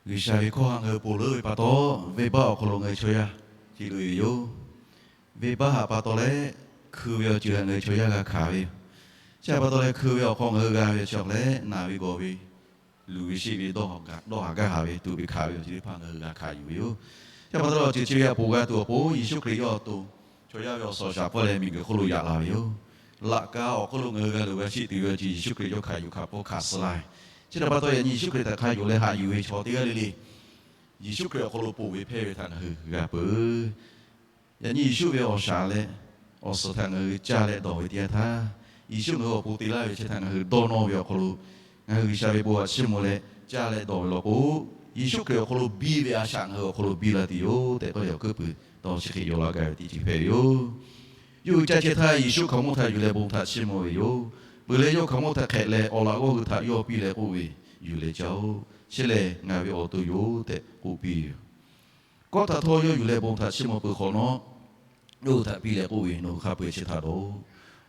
G'uiˬsha ve hkawˇ htaꞈ ngaˬ hui ponˬ leuˉ ve pa taw, venˇbaˆ awˬ hk'aw lo ngaˬ hui chaw yaˇ ce loꞈ e ve yoˬ. Venˇbaˆ htaꞈ pa taw leh, hkui ve awˬ ceuˬ htaꞈ ngaˬ hui chaw yaˇ g'a hkanˍ ve yoˬ. Chi htaꞈ pa taw leh, hkui ve awˬ hk'aw ngaˬ hui g'a ve awˬ ceuˬ leh, naˬ ve gawˬ ve, luˬ ve sheˆ ve, dawˇ haˍ gaˇ haˍ ve, tuꞈ ve hkanˍ ve awˬ ceuˬ teˇ hpaˍ ngaˬ hui g'a hkanˍ yuˬ ve yoˬ. Chi htaꞈ pa taw leh, awˬ ceuˬ chi ve htaꞈ ponˬ g'a tuˬ awˬ pon, Yeˍsuˆ Hkriꞈ yawˇ awˬ to chaw yaˇ ve awˬ suhˍ awˬ shaˍ pawˆ leh miˬguiˬ hk'oˆ lo yaꞈ la ve yoˬ. Laꞈ ka awˬ hk'oˆ lo ngaˬ hui g'a luˬ g'a sheˆ tuˬ ve awˬ ceuˬ Yeˍsuˆ Hkriꞈ yawˇ hkanˍ yuˬ hkanˍ pawˆ hkanˍ suh laˇ ve. Chi htaꞈ pa taw, yaꞈ nyi Yeˍsuˆ Hkriꞈ htaꞈ hk'a yonˍ leh haꞈ yuˬ ve chaw teˇ g'aˇ le le, Yeˍsuˆ Hkriꞈ awˬ hk'aw lo ponˬ ve hpehˇ ve htaꞈ ngaˬ hui g'a peuˬ. Yaꞈ nyi Yeˍsuˆ ve awˬ shaˍ leh awˬ suhˍ htaꞈ ngaˬ hui caˇ leh dawˬ ve teˇ yanˇ htaˇ, Yeˍsuˆ ngaˬ hui awˬ pon te laˇ ve chi htaꞈ ngaˬ hui dawˇ nawˇ ve awˬ hk'aw lo, ngaˬ hui G'uiˬsha ve bon htaꞈ chiˇ mvuh leh caˇ leh dawˬ ve law k'o, Yeˍsuˆ Hkriꞈ awˬ hk'aw lo biˇ ve a shaꞈ ngaˬ hui awˬ hk'aw lo biˇ la tuˬ yoˬ tehꞈ k'oˆ leh, awˬ hkuiˉ puiˍ dawˇ chi hk'e yaw laˇ gaˇ ve teˇ ceuˬ hpehꞈ ve yoˬ. Yawˇ hui caˇ chehˇ htaˇ, Yeˍsuˆ hkaoˍmonˇ htaꞈ yuˬ leh bon htaꞈ chiˇ mvuh ve yoˬ. Peuˬ leh yawˇ hkaoˍmonˇ htaꞈ hk'ehꞈ leh, awˬ laꞈ g'awˇ hui htaꞈ yawˇ piˇ leh k'oˆ ve, Yuˬ leh caˇ-oˆ. Chi lehˬ ngaˬ ve awˬ to yoˬ tehꞈ k'oˆ piˇ ve yoˬ. Kawˆ htaꞈ htawˇ yawˇ yuˬ leh bon htaꞈ chiˇ mvuh peuˬ hk'awꞈ nawˉ, yawˇ hui htaꞈ piˇ leh k'oˆ ve, Nawˬ hui hk'a peu-eˬ chi htaꞈ dawˬ-oꞈ.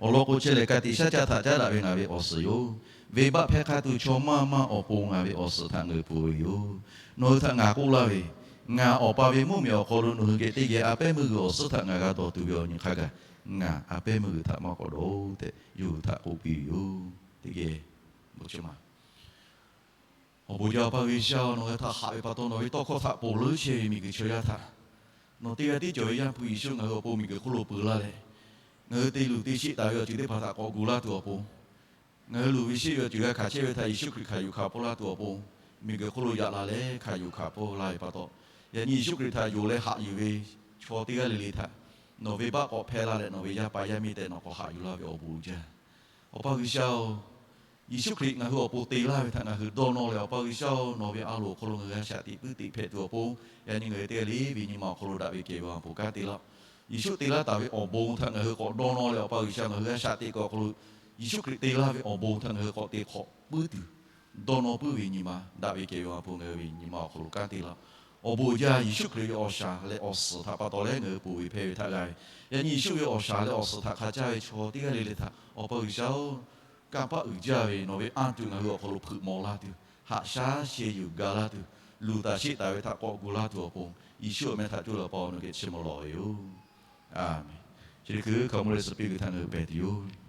Awˬ lawn k'o, chi lehˬ ka tiꞈ shaˉ caˇ htaꞈ caˉ daꞈ ve ngaˬ ve awˬ suhˍ yoˬ. Venˇbaˆ hpehˇ hk'aˇ tuˬ chaw maˇ maˇ awˬ pon ngaˬ ve awˬ suhˍ htaꞈ ngeuˍ peuˬ ve yoˬ. Nawˬ hui htaꞈ ngaˬ k'oˆ laˇ ve, ngaˬ Awˬ pa ve mvuhˇmiˬ awˬ hk'aw lo nawˬ hui geh teˇ geh a pehˉ meuˇ g'uiˬ awˬ suhˉ htaꞈ ngaˬ g'a dawˬ tuˬ ve awˬ nyi hk'a gaˬ, ngaˬ a pehˉ meuˇ g'uiˬ htaꞈ maˇ k'awꞈ dawˬ-oꞈ tehꞈ yawˇ hui htaꞈ k'oˆ piˇ ve yoˬ. Teˇ geh awˬ bon jaˇ, Awˬ pa G'uiˬsha-oˬ, nawˬ hui htaꞈ haꞈ ve pa taw, nawˬ ve tawˇ hkawˇ htaꞈ ponˬ leuˉ chehˇ ve miˬguiˬ chaw yaˇ htaꞈ, nawˬ teˇ g'aˇ tiˉ cawˬ ve Yaˇ hpu Yeˍsuˆ ngaˬ hui awˬ pon miˬguiˬ hk'oˆ lo peuˬ laˇ leh, ngaˬ hui te luˬ te sheˆ taˍ ve awˬ ceuˬ teˇ hpaˍ htaꞈ k'awꞈ gu laˇ tuˬ awˬ pon, ngaˬ hui luˬ ve sheˆ ve awˬ ceuˬ g'a hkanˍ chehˇ ve htaꞈ Yeˍsuˆ Hkriꞈ hkanˍ yuˬ hkanˍ pawˆ laˇ tuˬ awˬ pon, miˬguiˬ hk'oˆ lo yaꞈ la leh hkanˍ yuˬ hkanˍ pawˆ laˇ ve pa taw, yaꞈ nyi Yeˍsuˆ Hkriꞈ htaꞈ yonˍ leh haꞈ yuˬ ve chaw teˇ g'aˇ le le htaꞈ nawˬ venˇbaˆ k'awꞈ hpehˇ laˇ leh, nawˬ ve yaˇ pa yaˇ miˇ tehꞈ nawˬ k'awꞈ haꞈ yuˬ laˇ ve awˬ bon jaˇ. Awˬ pa G'uiˬsha-oˬ, Yeˍsuˆ Hkriꞈ ngaˬ hui awˬ pon te laˇ ve htaꞈ ngaˬ hui dawˇ nawˇ leh, Awˬ pa G'uiˬsha-oˬ, nawˬ ve a loˍ awˬ hk'aw lo ngaˬ hui a shaꞈ teꞈ puiˉ teꞈ hpehꞈ tuˬ awˬ pon, yaꞈ nyi ngaˬ hui teˇ g'aˇ le ve nyi ma awˬ hk'aw lo daꞈ ve kehˬ ve awˬ bon kanˉ te laˇ-oˆ. Yeˍsuˆ te laˇ taˍ ve awˬ bon htaꞈ ngaˬ hui k'awꞈ dawˇ nawˇ leh, Awˬ pa G'uiˬsha ngaˬ hui a shaꞈ teꞈ kuiˬ awˬ hk'aw lo Yeˍsuˆ Hkriꞈ te laˇ ve awˬ bon htaꞈ ngaˬ hui k'awꞈ te hk'awꞈ puiˉ tuˬ, dawˇ nawˇ puiˉ ve nyi ma daꞈ ve kehˬ ve awˬ bon ngaˬ hui ve nyi ma awˬ hk'aw lo kanˉ te laˇ-oˆ. Awˬ bon uiˍ jaˇ, Yeˍsuˆ Hkriꞈ ve awˬ shaˍ leh awˬ suhˍ htaꞈ pa taw leh ngaˬ hui ponˬ ve hpehˇ ve htaꞈ g'a ve. Yaꞈ nyi Yeˍsuˆ ve awˬ shaˍ leh awˬ suhˍ htaꞈ hk'a caˇ ve chaw teˇ g'aˇ le le htaꞈ, Awˬ pa G'uiˬsha-oˬ, kanˇ paˆ uiˍ jaˇ ve nawˬ ve anˇ tuˬ ngaˬ hui awˬ hk'aw lo hpeuꞈ mawˬ laˇ tuˬ, haꞈ shaˉ sheh yuˬ ga laˇ tuˬ, luˬ taˍ sheˆ taˍ ve htaꞈ k'awꞈ gu laˇ tuˬ awˬ pon, Yeˍsuˆ awˬ meh htaꞈ coˇ leh Awˬ pa nawˬ geh chiˇ mvuh lawˬ ve yoˬ. Aˬ menˍ. Chi hk'e hkaoˍmonˇ leh suh piˇ g'uiˬ htaꞈ ngaˬ hui pehˬ tuˬ yoˬ.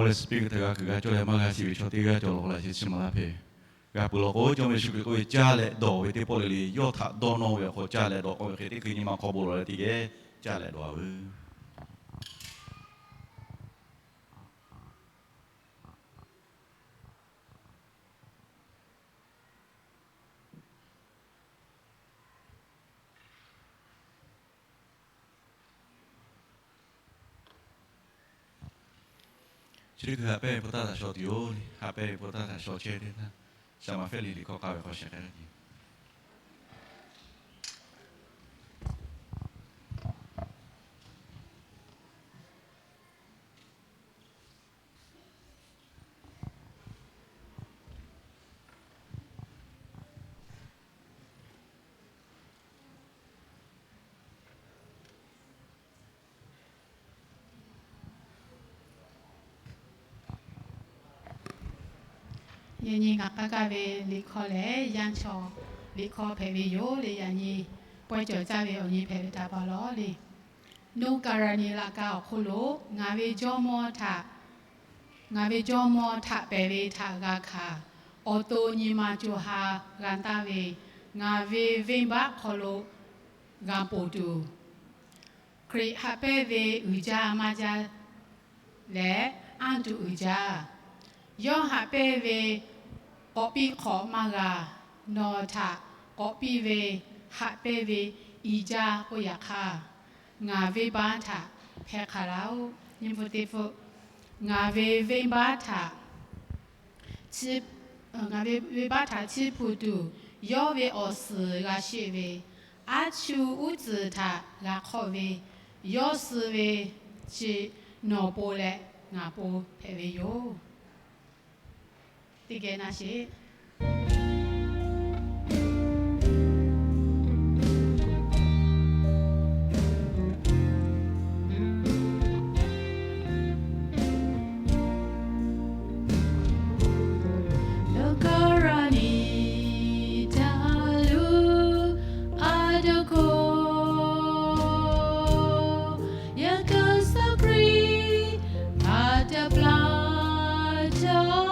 Awˬ leh suhˍ piˇ kuiˬ htaꞈ g'a kuiˬ g'a cawˇ leh maˇ g'a shiˍ ve chaw teˇ g'aˇ cawˬ lawˬ la sheˍ chi maˍ laˇ hpehꞈ. G'a peuˬ lawˬ k'o, Jawˇmawˇ Yeˍsuˆ Hkriꞈ k'oˆ ve caˇ leh dawˬ ve teˇ pawˆ le le yawˇ htaꞈ dawˇ nawˇ ve awˬ hk'aw caˇ leh dawˬ k'oˆ ve hk'e teˇ hkui nyi ma hk'aw bon lawˬ leh teˇ geh caˇ leh dawˬ a veuˬ. Chi teˇ hkui haꞈ pehnˇ ve pa taˇ htaꞈ shaw tuˬ yoˬ le. Haꞈ pehnˇ ve pa taˇ htaꞈ shaw chehˇ teˇ htaˇ, shaˍ maˍ fehˉ le liꞈ hkawˇ k'a ve hk'aw shehˍ k'ai laˇ nyi. Yaꞈ nyi ngaˬ k'aˉ kaˇ ve liꞈ hkawˇ lehˬ, Yaˇ chaw liꞈ hkawˇ hpehꞈ ve yoˬ le. Yaꞈ nyi pawehˇ cawˬ caˇ ve awˬ nyi hpehꞈ ve htaꞈ pa lawˬ le. Nuˇ Kaˍraˍniˍ laꞈ ka awˬ hk'oˆ lo ngaˬ ve Jawˇmawˇ htaꞈ, ngaˬ ve Jawˇmawˇ htaꞈ pehˬ ve htaꞈ g'a hkanˍ, awˬ to nyi ma co ha g'a taˇ ve, ngaˬ ve venˇbaˆ hk'aw lo g'a ponˬ tuˬ, Hkriꞈ haꞈ pehnˇ ve uiˍ jaˇ maˇ jaˇ leh anˇ tuˬ uiˍ jaˇ. Yawˇ haꞈ pehnˇ ve k'awꞈ piˇ hk'awꞈ maˇ g'a. Nawˬ htaꞈ k'awꞈ piˇ ve haꞈ pehnˇ ve i jaˇ k'oˆ yaꞈ hk'aˇ, ngaˬ venˇbaˆ htaꞈ hpehˇ hk'a laˇ-oˆ. Nyi ma teˇ hpfuhˆ, ngaˬ ve venˇbaˆ htaꞈ ngaˬ ve venˇbaˆ htaꞈ chiˇ hpu tuˬ, yawˇ ve awˬ suhˍ g'a sheˆ ve, aˉ chuˇ uˉ tcuhˍ htaꞈ g'a hk'awˆ ve, yawˇ suh ve chi nawˬ po leh ngaˬ po hpehꞈ ve yoˬ. Teˇ geh na sheˍ. Nuˇ Kaˍraˍniˍ htaꞈ luˬ a dawˇ hkawˇ, Yaˇ hkui suhˉ Hkriꞈ htaꞈ te pla caˇ-oˬ.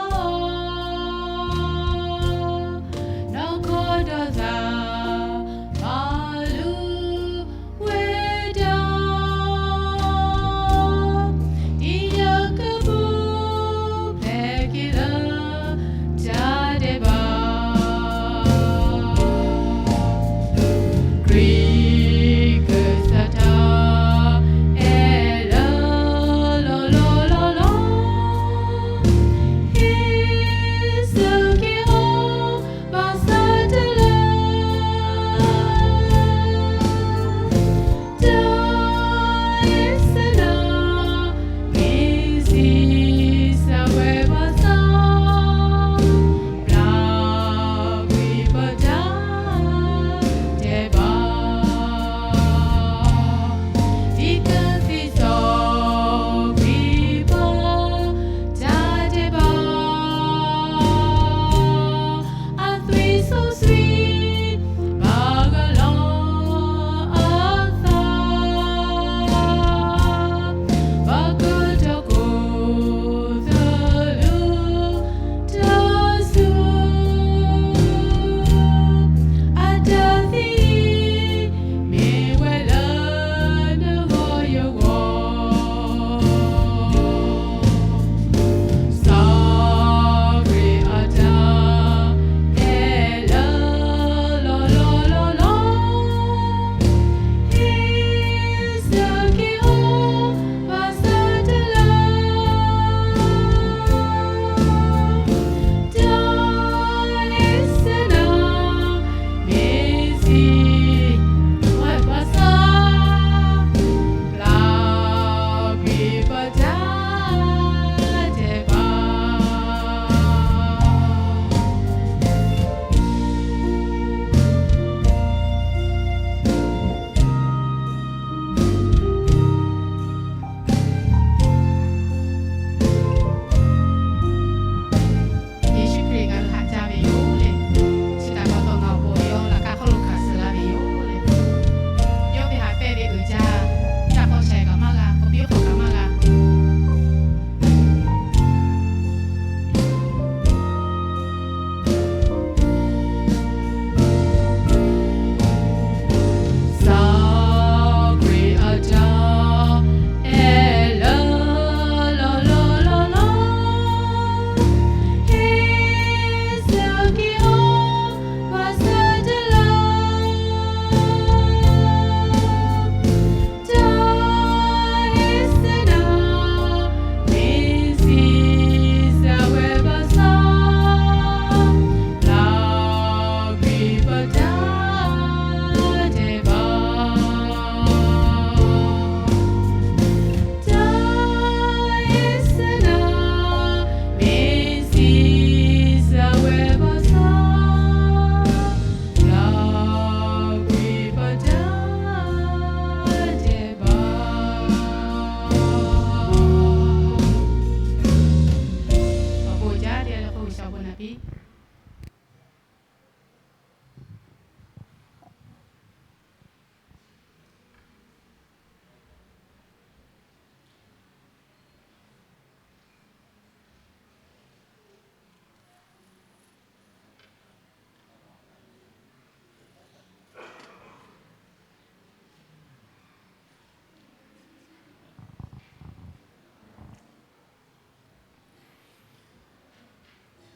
piˇ.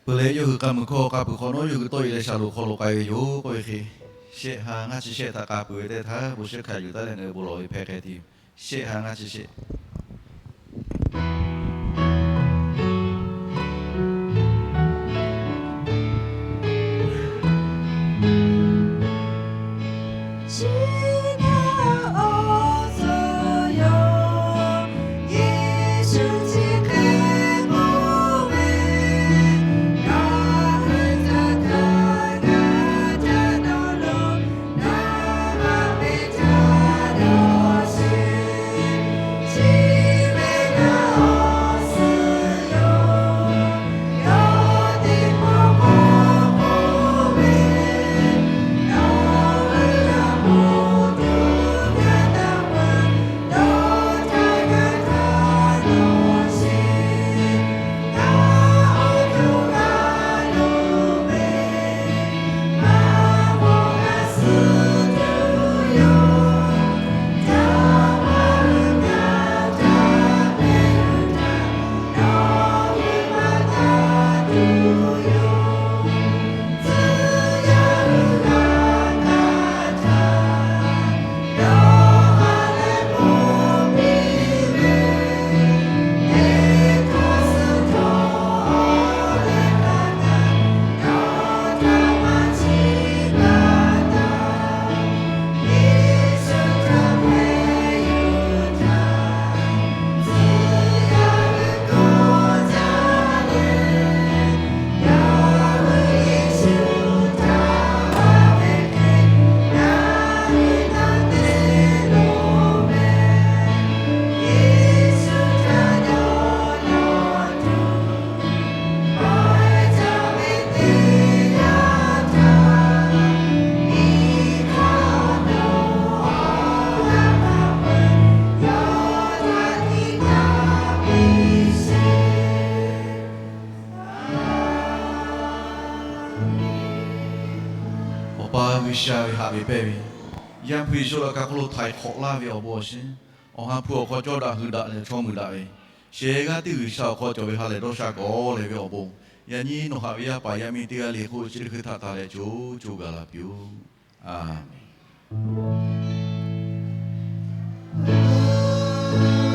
Peuˬ leh, yawˇ hui k'a muiˬ hkawˇ k'a puiˬ hk'awꞈ nawˉ, yawˇ hui tawˆ e leh shaˍlonˍ hk'aw lo k'ai ve yoˬ k'oˆ ve hk'e, shehˆ ha ngaˇ chi shehˆ htaꞈ k'a peuˬ ve teˇ htaˇ, bon shiˉ hkanˍ yuˬ taˉ leh ngaˬ hui bon lawˬ ve hpehˇ hk'e te yoˬ. Shehˆ ha ngaˇ chi shehˆ. Awˬ pa G'uiˬsha ve haꞈ ve pehˇ ve, Yaˇ hpu Yeˍsuˆ laꞈ ka hk'oˆ lo htaiˍ hk'awꞈ laˇ ve awˬ bon awˬ shiˍ, Awˬ ha hpu awˬ hk'aw cawˇ daꞈ hui daꞈ leh chaw muiˬ daꞈ ve, shehˍ g'aˇ teˇ G'uiˬsha awˬ hk'aw cawˬ ve ha lehˬ dawˇ sha k'awꞈ leh ve awˬ bon, yaꞈ nyi nawˬ haꞈ ve yaˇ paˍ yaˇ miˇ teˇ g'aˇ le k'oˆ chi teˇ hkui htaꞈ taˍ leh co co gaˬ la piˇ-oˆ. A menˍ.